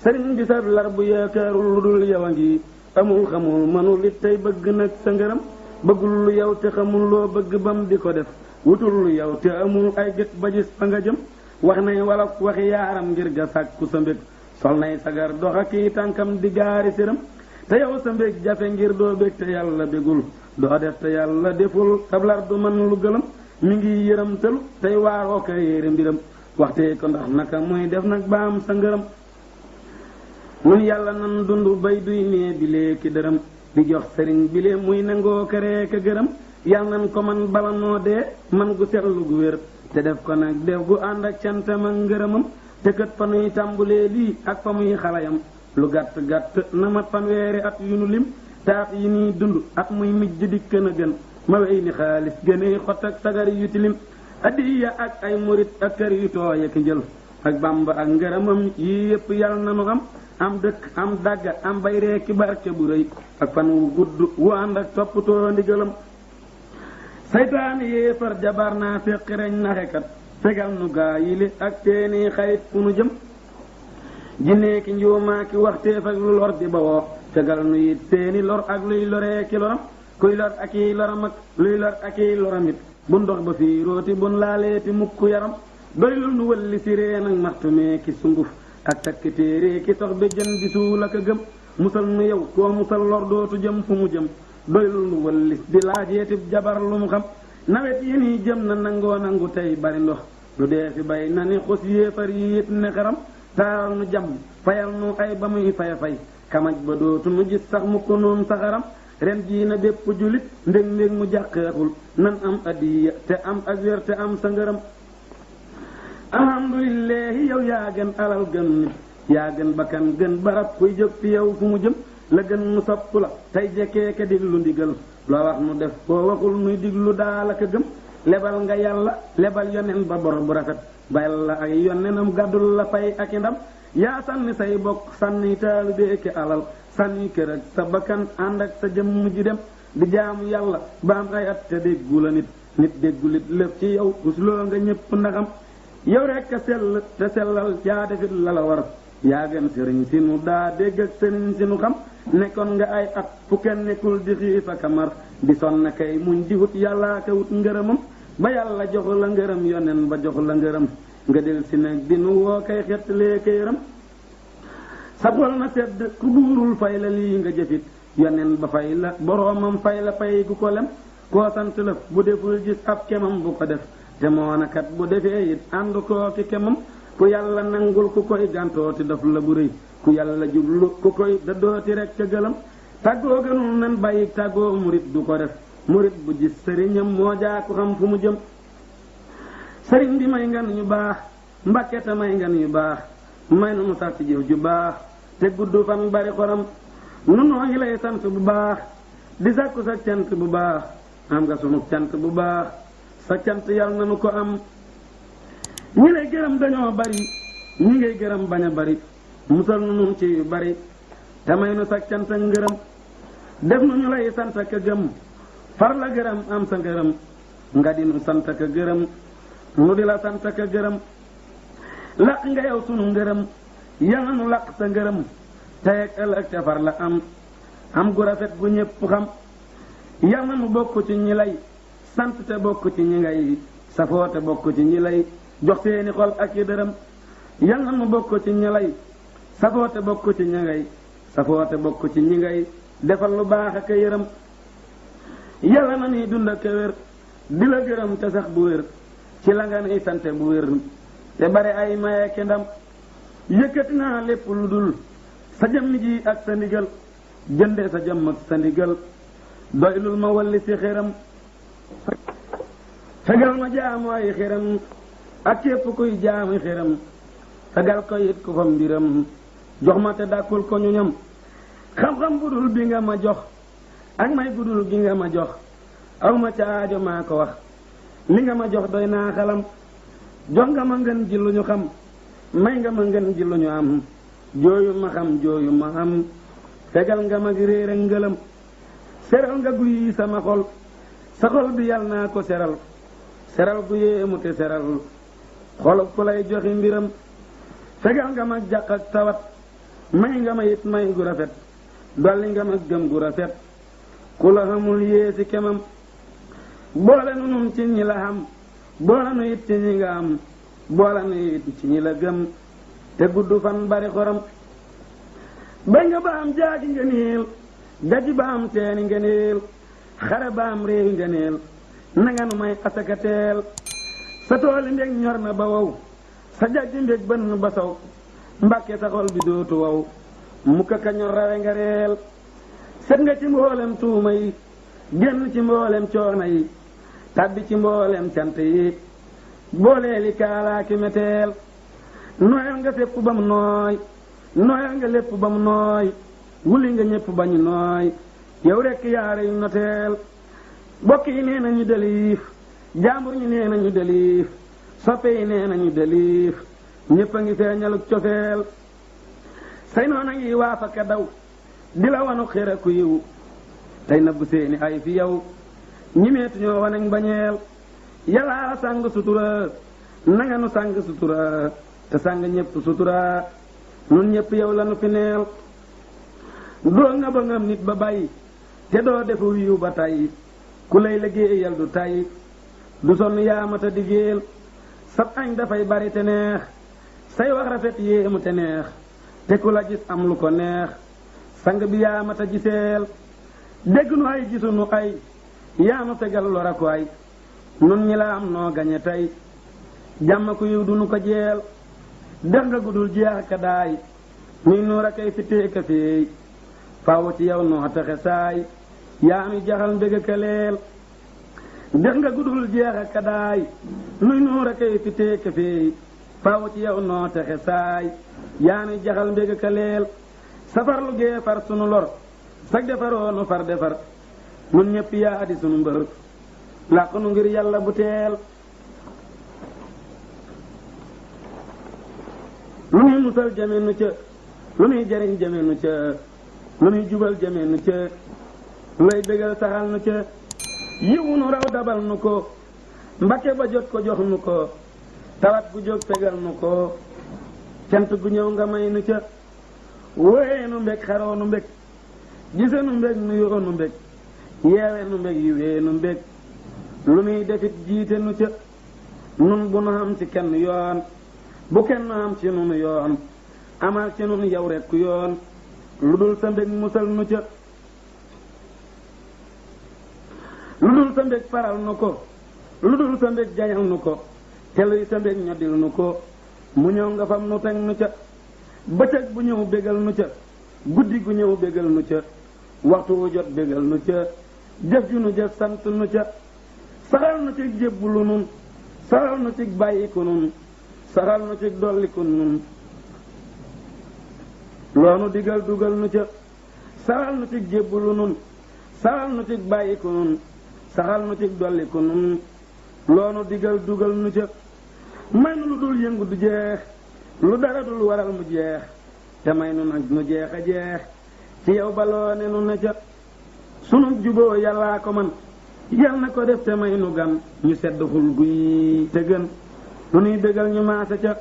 sëriñ bi sab lar bu yaakaarul lu dul yow a ngi amul xamul manul it tey bëgg nag sa ngërëm bëggul lu yow te xamul loo bëgg bam di ko def wutul lu yow te amul ay gët ba gis fa nga jëm wax nay wala waxi yaaram ngir ga sàkku sa mbég sol nay sagar dox ak i tànkam di gaari séram te yow sa mbég jafe ngir doo bég te yàlla bégul doo def te yàlla deful sablar du man lu gëlam mi ngi yëram tëlu tey waaroo ko yéere mbiram waxtee ko ndax naka muy def nag baam sa ngërëm nun yàlla nan dund bay duy nee bilee ki dërëm di jox sëriñ bile muy nangoo këree ka gërëm yàlla nan ko man bala noo dee man gu seetlu gu wér te def ko nag def gu ànd ak cantam ak ngërëmam te kët fa nuy tàmbulee lii ak fa muy xalayam lu gàtt gàtt na mat fanweeri at yu nu lim te at yi nuy dund at muy mijj dikk na gën ma wey ni xaalis gënee xot ak sagar yu tilim addiya ak ay murit ak kër yu tooy ak njël ak bamba ak ngërëmam yii yépp yàlla na nu am dëkk am dàgga am bay reeki barke bu rëy ak fan wu gudd wu ànd ak toppatoo ndigalam saytaani yéefar jabar naa féq reñ naxekat fegal nu gaa yili ak seeni xayit fu nu jëm jinneeki njuumaa ki waxteef ak lu lor di bawoo fegal nu it seeni lor ak luy loree ki loram kuy lor ak i loram ak luy lor ak i loramit bu ndox ba fii rooti bun laaleeti mukk yaram doylul nu wëlli si reen ak maxtumee ki sunguf ak takk téere ki sox ba jën di suul ak a gëm musal nu yow koo musal lor dootu jëm fu mu jëm doylul nu wëllis di laajeetib jabar lu mu xam nawet yi nii jëm na nangoo nangu tey bari ndox lu dee fi bay na ni xus yéefar yi it ne xaram taaral nu jàmm fayal nu ay ba muy faya fay kamaj ba dootu nu gis sax mu ko noon saxaram ren jii na bépp julit ndég ndég mu jàqeexul nan am addiya te am ak wér te am sa ngërëm alhamdulillahi yow yaa gën alal gën nit yaa gën bakkan gën barab kuy jóg fi yow fu mu jëm la gën nu sopp la tey jekkee ka diglu ndigal loo wax nu def koo waxul nuy diglu daalaka gëm lebal nga yàlla lebal yonen ba bor bu rafet ba yàlla ak yonenam gàddul la fay ak i ndam yaa sànni say bokk sànni taalibe ki alal sànni kër ak sa bakkan ànd ak sa jëmm ji dem di jaamu yàlla ba am ay at te déggu la nit déggulit lépp ci yow rusloo nga ñépp ndaxam yow rekk a sell te sellal yaa defit la la war yaa gën sëriñ si nu daa dégg ak sëriñ si nu xam nekkoon nga ay at fu kenn nekkul di xiif ak mar di sonn kay muñ di wut yàllaa ka wut ngërëmam ba yàlla jox la ngërëm yonen ba jox la ngërëm nga del si nag di nu woo kay xettalee ka yëram sa xol na sedd ku duurul fay la lii nga jëfit yonen ba fay la boroomam fay la fay gu ko lem koo sant la bu deful gis ab kemam bu ko def te moonakat bu defee it ànd koo ki kemam ku yàlla nangul ku koy gàntooti daf la bu rëy ku yàlla jublu ku koy dëddooti rek ca gëlam tàggoo gënul nan bàyyi tàggoo murit du ko def murit bu gis sëriñam moo jaa ku xam fu mu jëm sëriñ bi may ngan ñu baax mbakke te may ngan yu baax may na mu sax ci jëf ju baax te gudd fan bari xoram nun noo ngi lay sant bu baax di sàkku sa cant bu baax am nga sunu cant bu baax sa cant yal na nu ko am ñi lay gërëm dañoo bari ñi ngay gërëm bañ a bari musal nu nun ci yu bari te may nu sa cant ak ngërëm def nu ñu lay sant ka gëm far la gërëm am sa ngërëm nga di nu sant ka gërëm nu di la sant ka gërëm laq nga yow sunu ngërëm yal na nu laq sa ngërëm tey ak ëllëg te far la am gu rafet gu ñépp xam yal na nu bokk ci ñi lay sant te bokk ci ñi ngay safoo te bokk ci ñi lay jox seeni xol ak yi dërëm yal na nu bokk ci ñi lay safoo te bokk ci ñi ngay safoo te bokk ci ñi ngay defal lu baax ak a yërëm yàlla na ni dund ak wér di la gërëm te sax bu wér ci la nga nuy sante bu wér te bare ay maye ki ndam yëkkati naa lépp lu dul sa jëmm ji ak sa ndigal jënde sa jëmm ak sa ndigal doylul ma walli si xéram fegal ma jaamu ay xéram ak képp kuy jaamu xéram fegal ko it ku fa mbiram jox ma te dàkkul ko ñu ñam xam-xam budul bi nga ma jox ak may budul gi nga ma jox aw ma ca aajo maa ko wax li nga ma jox doy naa xalam jox nga ma ngën ji lu ñu xam may nga ma ngën ji lu ñu am jooyu ma xam jooyu ma am fegal nga ma gi réer ak ngëlam seral nga guy sama xol sa xol bi yal naa ko seral seral gu yéemu te seral xol ku lay joxi mbiram fegal nga ma jàq ak tawat may nga ma it may gu rafet dolli nga ma gëm gu rafet ku la xamul yéesi kemam boole nu nun ci ñi la xam boole nu it ci ñi nga am boole nu it ci ñi la gëm te gudd fan bari xorom bay nga ba am jaagi ngëneel gaji ba am teeni ngëneel xare ba am réewi ngëneel nanga nu may asaka teel sa tooli ndég ñor na ba wow sa jajji ndég bënn ba saw mbàkke sa xol bi dootu wow mukka ka ñor rawe nga reel set nga ci mboolem tuuma yi génn ci mboolem coono yi tabbi ci mboolem cant yi booleeli kaalaaki meteel nooyal nga fépp ba mu nooy nooyal nga lépp ba mu nooy wuli nga ñépp ba ñu nooy yow rekk yaare yu noteel bokk yi nee nañu deliif jaambur ñi nee nañu deliif soppe yi nee nañu deliif ñépp a ngi feeñaluk cofeel say noona ngi waafaka daw di la wanu xira ku yiw tey nabbu seeni ay fi yow ñi meetu ñoo wanañ bañeel yàlla sàng sutura nanga nu sàng sutura te sàng ñépp sutura nun ñépp yow la nu fi neel doo nga ba ngam nit ba bàyyi te doo defu yiw ba tay ku lay liggéeyal du tay du sonn yaamata diggéel sab añ dafay bari te neex say wax rafet yéemu te neex te ku la gis am lu ko neex sang bi yaamata giseel dégg nu ay gisu nu ay yaanu tegal lora ko ay nun ñi la am noo gañe tey jàmm ku yiw du nu ko jeel dex nga gudul jeex ka daay nuy nuur a kay fitee ka feey faaw ci yow noo taxe saay yaa mi jaxal mbég ka leel dex nga gudul jeex ka daay nuy nuur a kay fitee ka feey faaw ci yow noo taxe saay yaa mi jaxal mbég ka leel safar lu gee far sunu lor sag defaroo nu far defar nun ñépp yaa di sunu mbër làq nu ngir yàlla bu teel lu nuy musal jame nu ca lu nuy jariñ jame nu ca lu nuy jubal jame nu ca lu lay bégal saxal nu ca yiwu nu raw dabal nu ko mbakke ba jot ko jox nu ko tawat gu jóg fegal nu ko cant gu ñëw nga may nu ca wóoyee nu mbég xaroo nu mbég gise nu mbég nu yoo nu mbég yeewe nu mbég yiwee nu mbég lu nuy defit jiite nu ca nun bu nu am ci kenn yoon bu kenn am ci nun yoon amal ci nun yow rekk yoon lu dul sa mbég musal nu ca lu dul sa mbég faral nu ko lu dul sa mbég jañal nu ko te luy sa mbég ñoddil nu ko mu ñëw nga fam nu teg nu ca bëccëg bu ñëw bégal nu ca guddi gu ñëw bégal nu ca waxtu wu jot bégal nu ca jëf ju nu jëf sant nu ca saxal nu ci jébbulu nun saxal nu ci bàyyiku nun saxal nu ci dolliku nun loonu digal dugal nu ca saxal nu cig jébbulu nun saxal nu cig bàyyiku nun saxal nu cig dolliku nun loonu digal dugal nu ca may nu lu dul yëngu du jeex lu dara dul waral mu jeex te may nu nag nu jeex a jeex ci yow baloo ne nu ne ca sunu juboo yàllaa ko man yal na ko def te may nu gan ñu sedd xul guy te gën lu nuy bégal ñu maase ca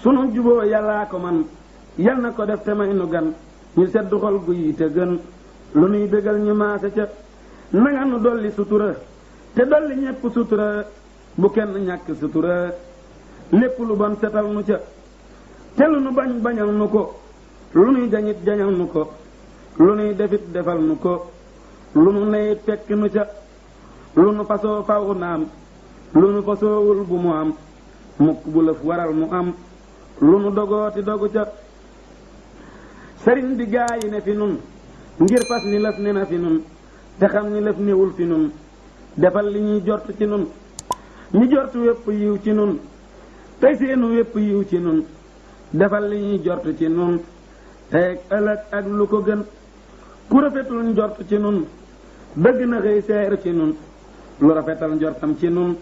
sunu juboo yàllaa ko man yal na ko def te may nu gan ñu sedd xol guy te gën lu nuy bégal ñu maase ca nanga nu dolli sutura te dolli ñépp sutura bu kenn ñàkk sutura lépp lu bon setal nu ca te lu nu bañ bañal nu ko lu nuy jañit jañal nu ko lu nuy defit defal nu ko lu nu neyit fekk nu ca lu nu fasoo faw na am lu nu fasoowul bu mu am mukk bu lëf waral mu am lu nu dogooti dogu ca sëriñ bi gaa yi ne fi nun ngir fas ni lëf ne na fi nun te xam ni lëf newul fi nun defal li ñuy jort ci nun ñi jort wépp yiw ci nun tey seenu wépp yiw ci nun defal li ñuy jort ci nun tey ëllëg ak lu ko gën ku rafetul njort ci nun dëgg na xëy seer ci nun lu rafetal njortam ci nun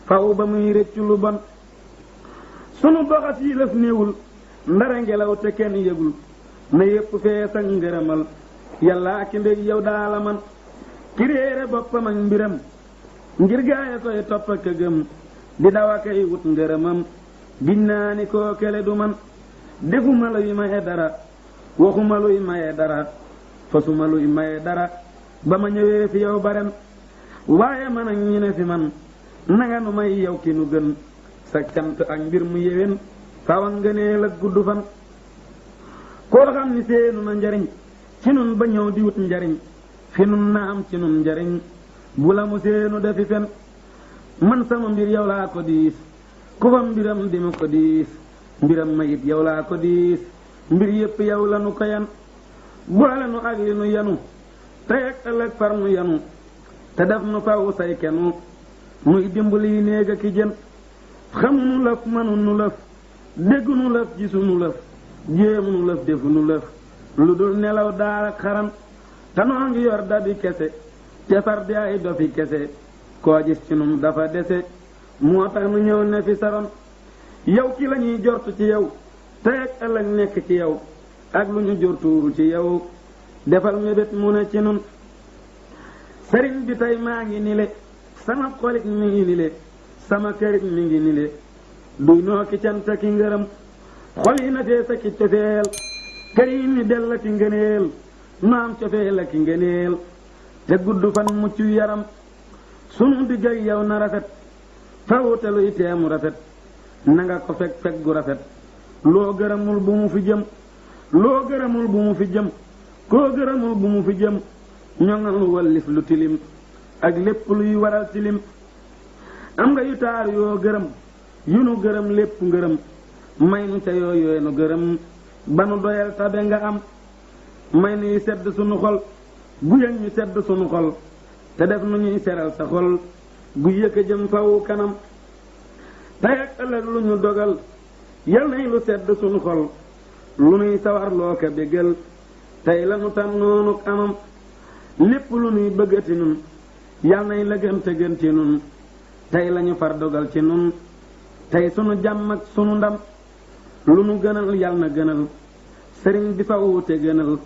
faw ba muy rëccu lu bon sunu doxas yi lëf néewul ndara ngelaw te kenn yëgul na yépp fees ak ngërëmal yàlla ak mbég yow daala man ki réere boppam ak mbiram ngir gaaya koy topp ak gëm di daw a koy wut ngërëmam giñ naa ni koo kele du man defuma luy maye dara waxuma luy maye dara fasuma luy maye dara ba ma ñëwee fi yow baren waaye man ak ñi ne fi man nanga nu may yow ki nu gën sa cant ak mbir mu yéwén fawa ngëneel ak gudd fan koo xam ni seenu na njariñ ci nun ba ñëw di wut njariñ fi nun na am ci nun njariñ bu la mu seenu defi fen man sama mbir yow laa ko diis ku fa mbiram di ma ko diis mbiram ma it yow laa ko diis mbir yépp yow la nu ko yan boole nu ak li nu yanu tey ak ëllëg far nu yanu te def nu faw say kenu nuy dimbali néeg ak i jën xamu nu lëf manu nu lëf déggu nu lëf gisu nu lëf jéemu nu lëf defu nu lëf lu dul nelaw daal ak xaram te noo ngi yor dabi kese te far di ay dofi kese koo gis ci nun dafa dese moo tax nu ñëw ne fi saron yow ki la ñuy jortu ci yow tey ak ëllëg nekk ci yow ak lu ñu jortuuru ci yow defal mébét mu ne ci nun sëriñ bi tey maa ngi nile sama xolit mi ngi nile sama kërit mi ngi nile duy noo ki cant ki ngërëm xol yi na fee sa ki cofeel kër yi ni dell ki ngëneel nu am cofeel ki ngëneel te gudd fan mucc yaram sunu digg ak yow na rafet fawute luy teemu rafet nanga ko fekk fekk gu rafet loo gërëmul bu mu fi jëm loo gërëmul bu mu fi jëm koo gërëmul bu mu fi jëm ñoŋal wallif lu tilim ak lépp luy waral tilim am nga yu taar yoo gërëm yu nu gërëm lépp ngërëm may nu ca yooyu nu gërëm ba nu doyal tabe nga am may nuy sedd sunu xol gu yëg ñu sedd sunu xol te def nu ñuy seral sa xol gu yëkk jëm fawu kanam tey ak ëllëg lu ñu dogal yal nay lu sedd sunu xol lu nuy sawar loo ko bégal tey la nu tam noonu amam lépp lu nuy bëggati nun yal nay la gën te gën ci nun tey lañu far dogal ci nun tey sunu jàmm ak sunu ndam lu nu gënal yal na gënal sëriñ bi fa wute gënal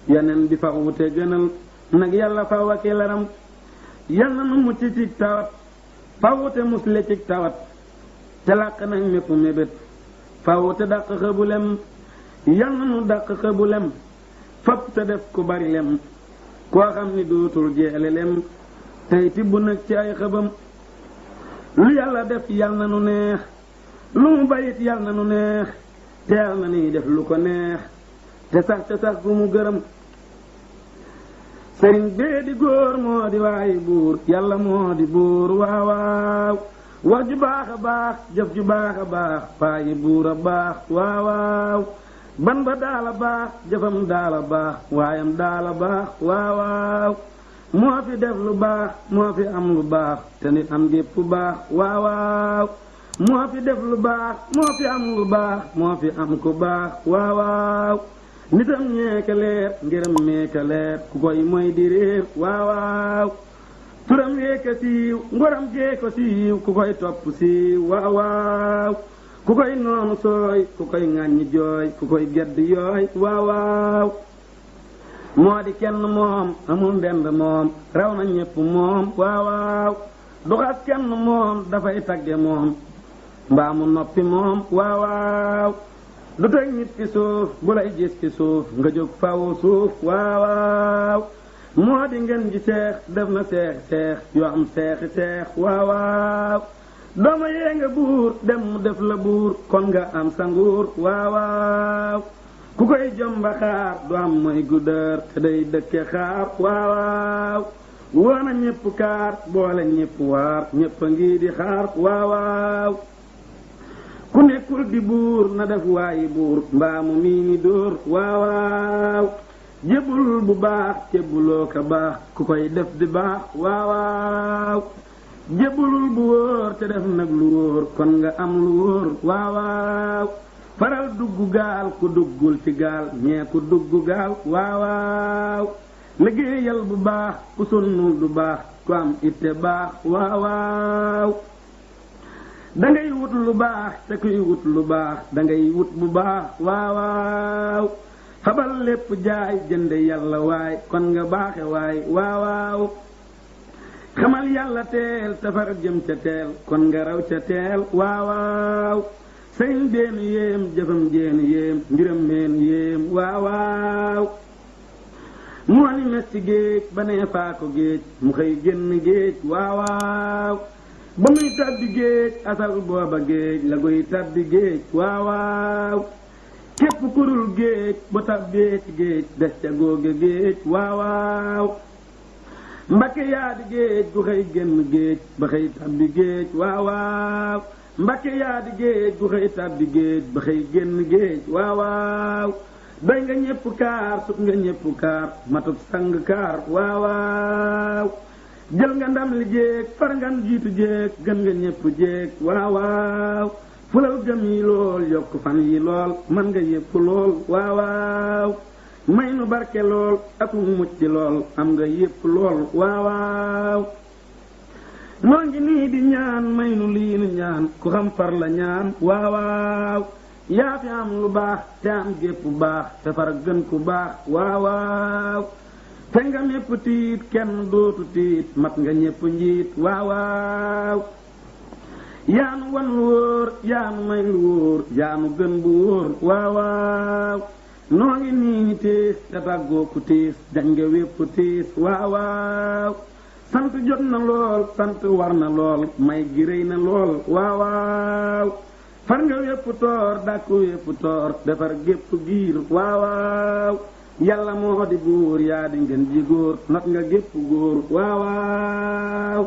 yeneen bi fa wute gënal nag yàlla fa waki laram yal na nu mucc ci tawat fa wute musle ci tawat te làq nag mépp mébét fa wute dàq xëbulem yal na nu dàq xëbulem fab te def ku bari lem koo xam ni dootul jeele lem tey tibb nag ci ay xëbam lu yàlla def yal na nu neex lu mu bayit yal na nu neex te yal na ni def lu ko neex te sax gu mu gërëm sëriñ bee di góor moo di waayi buur yàlla moo di buur waaw waaw wax ju baax a baax jëf ju baax a baax waayi buur a baax waaw waaw ban ba daala baax jëfam daala baax waayam daala baax waaw waaw moo fi def lu baax moo fi am lu baax te nit am gépp baax waaw waaw moo fi def lu baax moo fi am lu baax moo fi am ku baax waaw waaw nitam ñeeka leer ngërëm meeka leer ku koy mooy di réer waaw waaw turam weeka siiw ngoram geeko siiw ku koy topp siiw waaw waaw ku koy noonu sooy ku koy ŋàññi jooy ku koy gedd yooy waaw waaw moo di kenn moom amul ndend moom raw na ñépp moom waaw waaw du xas kenn moom dafay tagge moom mbaa mu noppi moom waaw waaw du teg nit ci suuf bu lay gis ci suuf nga jóg faw suuf waaw waaw moo di ngeen ji seex def na seexi seex yoo am seexi seex waaw waaw dooma yee nga buur dem mu def la buur kon nga am sa nguur waaw waaw ku koy jomba xaar du am mooy guddër te day dëkke xaar waaw waaw woona ñépp kaar boole ñépp waar ñépp a ngi di xaar waaw waaw ku nekkul di buur na def waayi buur mbaa mu mii ni dóor waaw waaw jébbul bu baax jébbuloo ka baax ku koy def di baax waaw waaw jébbulul bu wóor te def nag lu wóor kon nga am lu wóor waaw waaw faral dugg gaal ku duggul ci gaal ñee ku dugg gaal waaw waaw liggéeyal bu baax ku sonnul du baax ku am itte baax waaw waaw dangay wut lu baax te kuy wut lu baax dangay wut bu baax waaw waaw xabal lépp jaay jënde yàlla waay kon nga baaxe waay waaw waaw xamal yàlla teel tafar jëm ca teel kon nga raw ca teel waaw waaw sëñ beenu yéem jëfam jeenu yéem mbiram meenu yéem waaw waaw moo ni mes ci géej ba nee faa ko géej mu xëy génn géej waaw waaw ba muy tabbi géej asal booba géej la koy tabbi géej waaw waaw képp kurul géej ba tabbee ci géej des ca googe géej waaw waaw mbakke yaa di géej gu xëy génn géej ba xëy tabbi géej waaw waaw mbakke yaa di géej gu xëy tabbi géej ba xëy génn géej waaw waaw doy nga ñépp kaar sut nga ñépp kaar matub sang kaar waaw waaw jël nga ndam li jéeg far ngan jiitu jéeg gën nga ñépp jéeg waaw waaw fulal gëm yi lool yokk fan yi lool man nga yépp lool waaw waaw may nu barke lool ak mu mucc lool am nga yépp lool waaw waaw noo ngi nii di ñaan may nu lii nu ñaan ku xam far la ñaan waaw waaw yaa fi am lu baax te am gépp baax te far gën ku baax waaw waaw te nga mépp tiit kenn dootu tiit mat nga ñépp njiit waaw waaw yaanu wan lu wóor yaanu may lu wóor yaanu gën bu wóor waaw waaw noo ngi nii ñi tiis te tàggoo ku tiis dañ nga wépp tiis waaw waaw sant jot na lool sant war na lool may gi rëy na lool waaw waaw far nga wépp toor dàkku wépp toor defar gépp giir waaw waaw yàlla moo di buur yaa di ngeen ji góor not nga gépp góor waaw waaw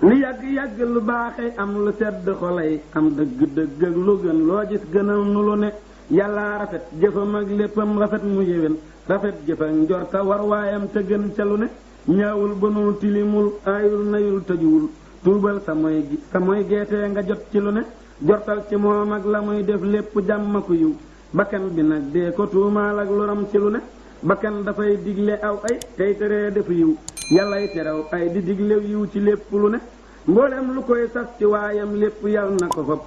lu yàgg-yàgg lu baaxee am lu sedd xolay am dëgg-dëgg ak lu gën loo gis gënal nu lu ne yàlla rafet jëfam ak léppam rafet mu yéwén rafet jëf ak njorta war waayam te gën ca lu ne ñaawul bënul tilimul aayul nayul tëjuwul tuubal sa moy geetee nga jot ci lu ne jortal ci moom ak la muy def lépp jàmm ku yiw bakkan bi nag dee ko tuumaal ak loram ci lu ne bakkan dafay digle aw ay tey teree def yiw yàllay terew ay di digle yiw ci lépp lu ne mboolem lu koy sas ci waayam lépp yàlla na ko fab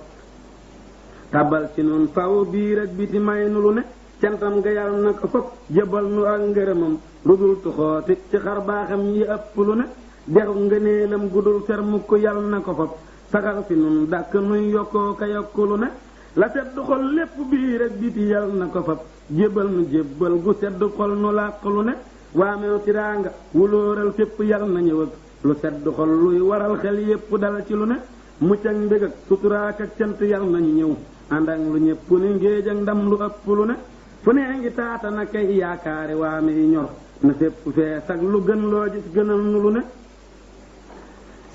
tabal ci noon faw biir ak biti may nu lu ne cantam nga yàlla na ko fab jëbal nu ak ngërëmam lu dul tuxooti ci xar baaxam yi ëpp lu ne dexu ngëneelam gudul fer mukk yàlla na ko fab saxal fi nun dàkk nuy yokkoo ka yokku lu ne la sedd xol lépp biir ak biti yàlla na ko fab jébal nu jébbal gu sedd xol nu làq lu ne waamew tiraanga wulóoral fépp yàlla na ñëw ak lu sedd xol luy waral xel yépp dal ci lu ne mucc ak mbég ak suturaak ak cant yàlla nañu ñëw ànd ak lu ñépp ni ngéej ak ndam lu ëpp lu ne fu nee ngi taata na kay yaakaari waame yi ñor na fépp fees ak lu gën loo gis gënal nu lu ne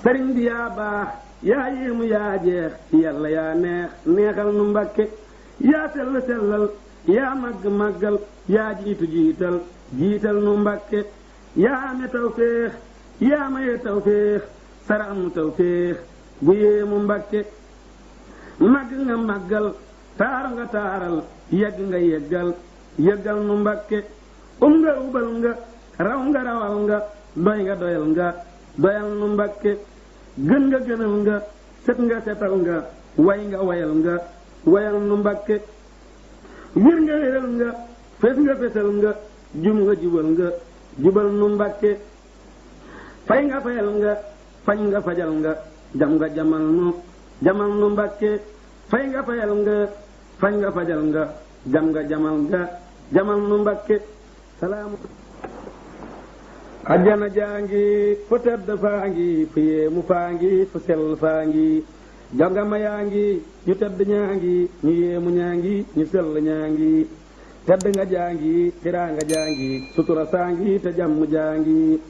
sëriñ bi yaa baax yaa yéemu yaa jeex yàlla yaa neex neexal nu mbàkke yaa sell sellal yaa màgg màggal yaa jiitu jiital jiital nu mbàkke yaa ame tawféex yaa maye tawféex sarax nu tawféex bu yéemu mbàkke màgg nga màggal taaru nga taaral yegg nga yeggal yëggal nu Mbàkke nga ubal nga raw nga rawal nga doyal nga doyal nu Mbàkke gën nga gënal nga setal nga way nga wayal nga wayal nu Mbàkke wir nga wéral nga fesal nga jubal nga jubal nu Mbàkke fay nga fayal nga fañ nga fajal nga jam nga jamal nu Mbàkke fay nga fayal nga fañ nga fajal nga jam nga jamal nu Mbàkke salaamu ajjana jaangi fu tedd faa ngi fu yéemu faa ngi fu sell faa ngi jongama yaa ngi ñu tedd ñaa ngi ñu yéemu ñaa ngi ñu sell ñaa ngi tedd nga jaangi tiraanga jaangi sutura saa ngi te jàmm jaangi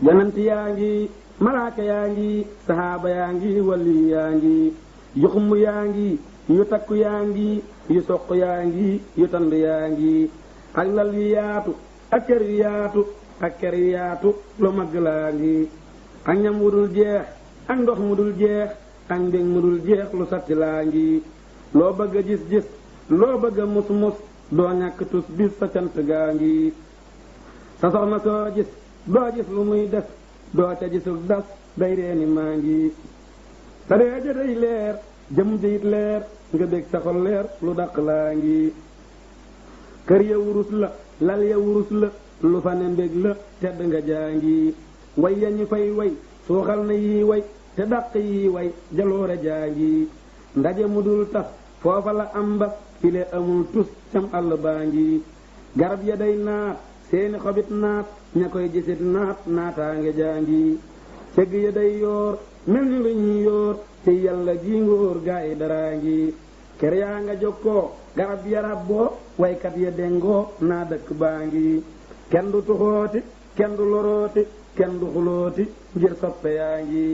yonent yaa ngi malaaka yaa ngi sahaaba yaa ngi wali yaa ngi yu xumm yaa ngi yu takku yaa ngi yu soq yaa ngi yu tand yaa ngi ak lal yu yaatu ak kër yu yaatu ak kër yu yaatu lu mag laa ngi ak ñam wu dul jeex ak ndox mu dul jeex ak mbég mu dul jeex lu satti laa ngi loo bëgg a gis loo bëgg a mus doo ñàkk tus bis sa cant gaa ngi sa soxna soo gis doo gis lu muy def doo ca gisul das day reeni maa ngi sa reeja day leer jëm jëyit leer nga dégg sa xol leer lu daq laa ngi kër ya wurus la lal ya wurus la lu fa ne mbég la tedd nga jaa ngi way ya ñu fay way suuxal na yii way te daq yii way jaloore jaa ngi ndaje mu dul tas foofa la am ba file amul tus cam àll baa ngi garab ya day naat seeni xobit naat ña koy gisit naat naataange jaa ngi cëgg ya day yoor mel ni lu ñuy yoor ci yàlla ji ngóor gaa yi daraa ngi kër yaa nga jokkoo garab ya rabboo waykat ya dengoo naa dëkk baa ngi kenn du tuxooti kenn du lorooti kenn du xulooti ngir soppe yaa ngi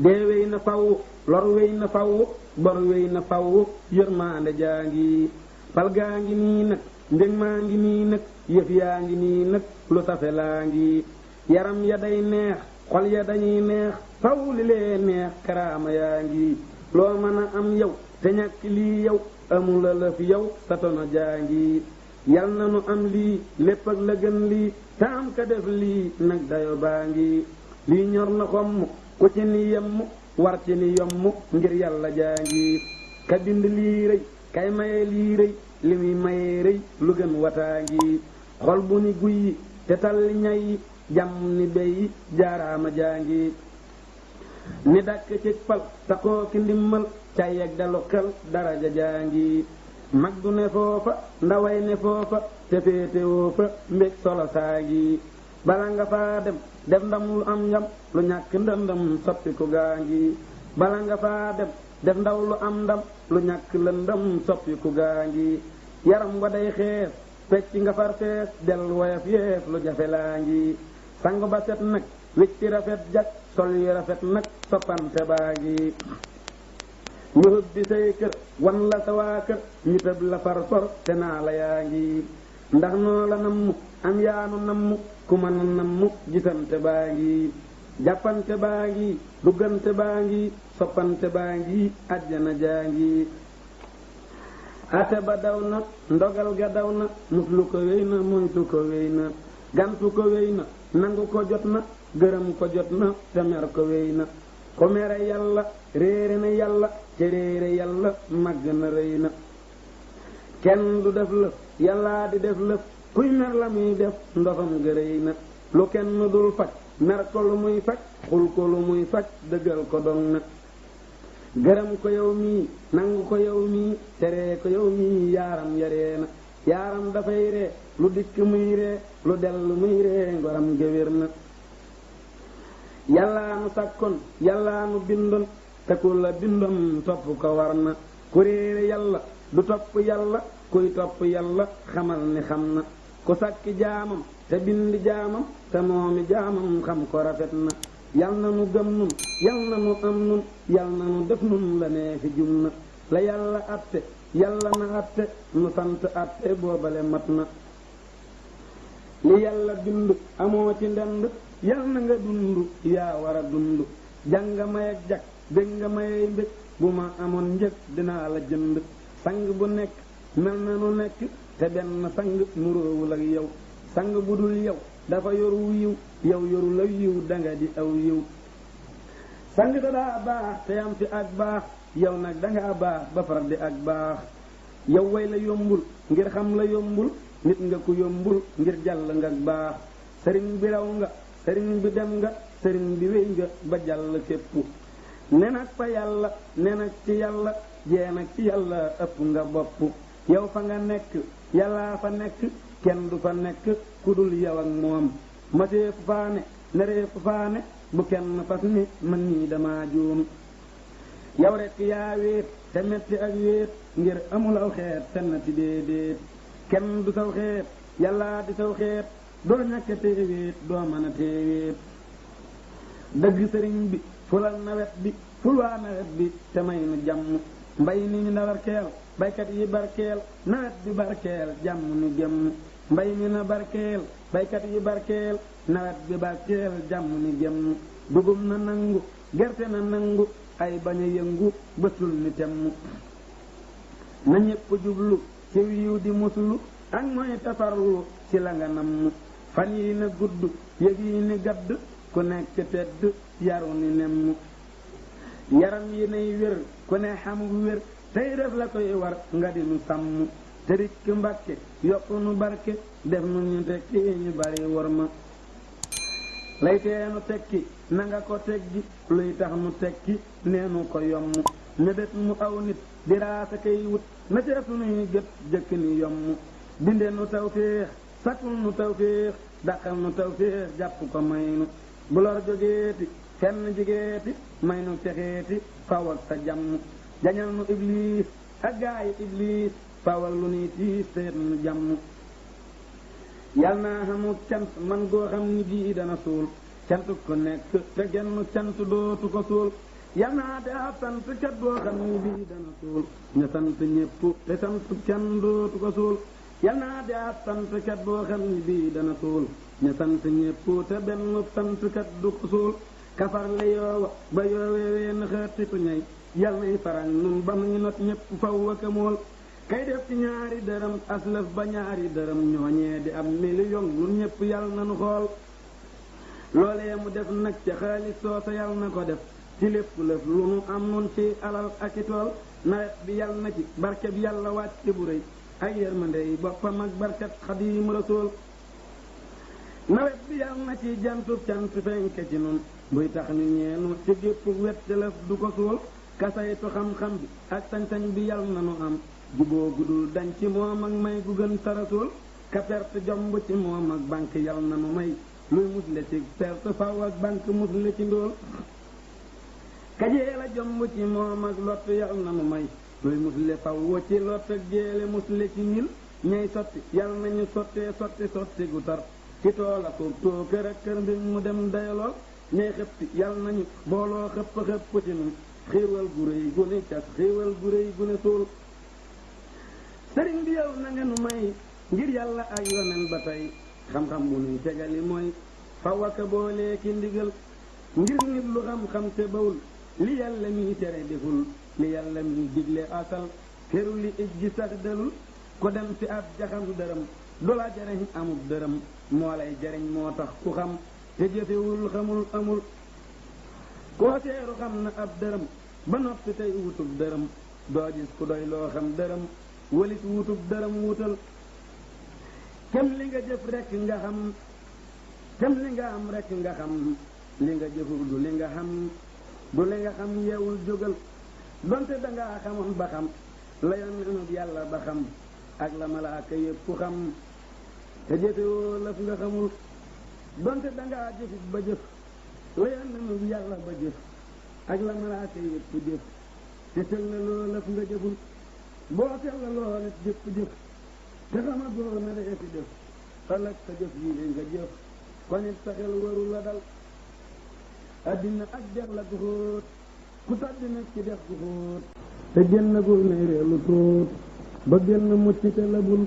dee wey na faw lor wey na faw bor wey na faw yërmaande jaa ngi pal gaa ngi nii nag ndég maa ngi nii nag yëf yaa ngi nii nag lu safe laa ngi yaram ya day neex xol ya dañuy neex faw li lee neex karaama yaa ngi loo mën a am yow te ñàkk lii yow amula la fi yow sa tono jaa ngi yal na nu am lii lépp ak la gën lii te am ka def lii nag dayo baa ngi lii ñor na xomm ku ci ni yemm war ci ni yomm ngir yàlla jaa ngi ka bind lii rëy kay maye lii rëy li muy maye rëy lu gën wataa ngi xol bu ni guyi te talli ñayi jàmm ni beyi jaaraama jaa ngi ni dàkk ci pal taxoo ki ndimmal cay ak dalu xel daraja jaa ngi mag du ne foofa ndaway ne foofa te féetewoo fa mbég solo saa ngi bala nga faa dem def ndam lu am njam lu ñàkk ndëndam soppi ku gaa ngi bala nga faa dem def ndaw lu am ndam lu ñàkk lëndam soppi ku gaa ngi yaram wa day xees fecc nga far fees del woyof yeef lu jafe laa ngi sang ba set nag wicci rafet jak sol yu rafet nag soppante baa ngi ñu hubbi say kër wan la sa waa kër ñu tëb la far sor te naa la yaa ngi ndax noo la namm am yaanu namm ku mën a namm gisante baa ngi jàppante baa ngi duggante baa ngi soppante baa ngi àjjana jaa ngi ate ba daw na ndogal ga daw na muslu ko wéy na moytu ko wéy na gantu ko wéy na nangu ko jot na gërëm ko jot na te mer ko wéy na ko mere yàlla réere na yàlla te réere yàlla màgg na rëy na kenn du def lëf yàllaa di def lëf kuy mer la muy def ndofam ga rëy na lu kenn dul faj mer ko lu muy faj xul ko lu muy faj dëggal ko dong na gërëm ko yow mii nangu ko yow mii teree ko yow mii yaaram yaree na yaaram dafay ree lu dikk muy ree lu dellu muy ree ngoram géwér na yàllaa nu sàkkoon yàllaa nu bindoon te ku la bindoon topp ko war na ku réere yàlla du topp yàlla kuy topp yàlla xamal ni xam na ku sàkki jaamam te bind jaamam te moomi jaamam xam ko rafet na yal na nu gëm nun yal na nu am nun yal na nu def nun la nee fi jum na la yàlla atte yàlla na atte nu sant atte boobale mat na li yàlla bind amoo ci ndend yal na nga dund yaa war a dund jàng may ak jag bég nga may mbég bu ma amoon njëg dinaa la jënd sang bu nekk mel na nu nekk te benn sang nuroowul ak yow sang bu dul yow dafa yoru yiw yow yoru la yiw danga di aw yiw sang da daa baax te am fi ak baax yow nag danga baax ba far di ak baax yow way la yombul ngir xam la yombul nit nga ku yombul ngir jàll nga baax sëriñ bi raw nga sëriñ bi dem nga sëriñ bi wéy nga ba jàll fépp ne nag fa yàlla ne nag ci yàlla jee nag ci yàlla ëpp nga bopp yow fa nga nekk yàllaa fa nekk kenn du fa nekk ku dul yow ak moom matee fu faane neree fu faane bu kenn fas ni man nii dama juum yow rekk yaa wéet te metti ak wéet ngir amul aw xeet fennati déedéet kenn du saw xeet yàllaa di saw xeet doo ñàkk tee wéet doo mën a tee wéet dëgg sëriñ bi fulal nawet bi ful waa nawet bi te may nu jàmm mbay ni ñu na barkeel baykat yi barkeel nawet bi barkeel jàmm nu gëm mbay mi na barkeel baykat yi barkeel nawet bi barkeel jàmm ni gëm dugub na nangu gerte na nangu ay bañ a yëngu bësul ni temm na ñépp jublu ci yiw di muslu ak mooy tafarlu ci la nga namm fan yi na gudd yëg yi ni gadd ku nekk tedd yaru ni nemm yaram yi nay wér ku ne xam wér tey def la koy war nga di nu sàmm te rikk mbàkke yokk nu barke def nu ñu tekki ñu bari war ma lay teenu tekki na nga ko teggi luy tax nu tekki neenu ko yomm mébét mu aw nit di raasa kay wut na ca sunuy gët jëkk ni yomm binde nu tawféex sakul nu tawféex daqal nu tawféex jàpp ko may nu bu lor jógeeti fenn jigeeti may nu texeeti faw ak sa jàmm jañal nu iblis ak gaayi iblis fawal lu nuy tiis seet nu jàmm yal naa xamul cant man goo xam ni bii dana suul cant ko nekk te genn cant dootu ko suul yal naa te ab sant kat goo xam ni bii dana suul ña sant ñépp te sant kenn dootu ko suul yal naa te ab sant kat boo xam ni bii dana suul ña sant ñépp te benn sant kat du ko suul kafar la yoowa ba yoowee na xeetitu ñay yal nay farag nun ba nuy not ñépp faw a kamool kay def ci ñaari dërëm aslëf ba ñaari dërëm ñooñee di am million nun ñépp yal na nu xool loolee mu def nag ca xaalis soosa yal na ko def ci lépp lëf lu nu am nun ci alal ak i tool nawet bi yal na ci barke bi yàlla wàcc bu rëy ay yërmandey boppam ak barkat Xaadimu Rasuul nawet bi yal na ci jantub cant fenke ci nun buy tax ni ñeenu ci gépp wet ci lëf du ko suul kasaytu xam-xam bi ak sañ-sañ bi yal na nu am juboo gudul dañ ci moom ak may gu gën tarasul ka perte jomb ci moom ak banque yal na nu may luy musle ci perte faw ak banque musle ci ndóol ka jeela jomb ci moom ak lott yal na nu may luy musle faw ci lott ak jeele musle ci nil ñay sotti yal nañu sottee sotti gu tar ci tool ak too kër ak kër mbir mu dem dayalool ñay xëppi yal nañu booloo xëpp ci nun xéewal gu réy gu ne cas xéewal gu réy gu ne suul sëriñ bi yow na nga nu may ngir yàlla ak yonen ba tey xam-xam bu nuy tegali mooy faw aka boolee ki ndigal ngir nit lu xam-xam te bawul li yàlla miy tere deful li yàlla miy digle asal këru li ij ji sax delul ko dem ci ab jaxam dërëm du la jariñ amul dërëm moo lay jariñ moo tax ku xam te jëfewul xamul amul koo seeru xam na ab dërëm ba noppi tey wutub dërëm doo gis ku doy loo xam dërëm walit wutub dërëm wutal kem li nga jëf rekk nga xam kem li nga am rekk nga xam li nga jëful du li nga xam du li nga xam yeewul jógal donte dangaa xamoon ba xam la yonent yàlla ba xam ak la malaaka yépp xam te jëfewoo lëf nga xamul donte dangaa jëfit ba jëf la yonent yàlla ba jëf ak la malaaka yépp jëf te tël na loo lëf nga jëful boo teel la loo nit jëpp jëf te xama boo na dee fi jëf ëllëg sa jëf yi nga jëf kon it sa xel warul la dal addina ak dex la gu xóot ku tàddi nag ci dex gu xóot te génn gul ne reelu tuut ba génn mucc te la bul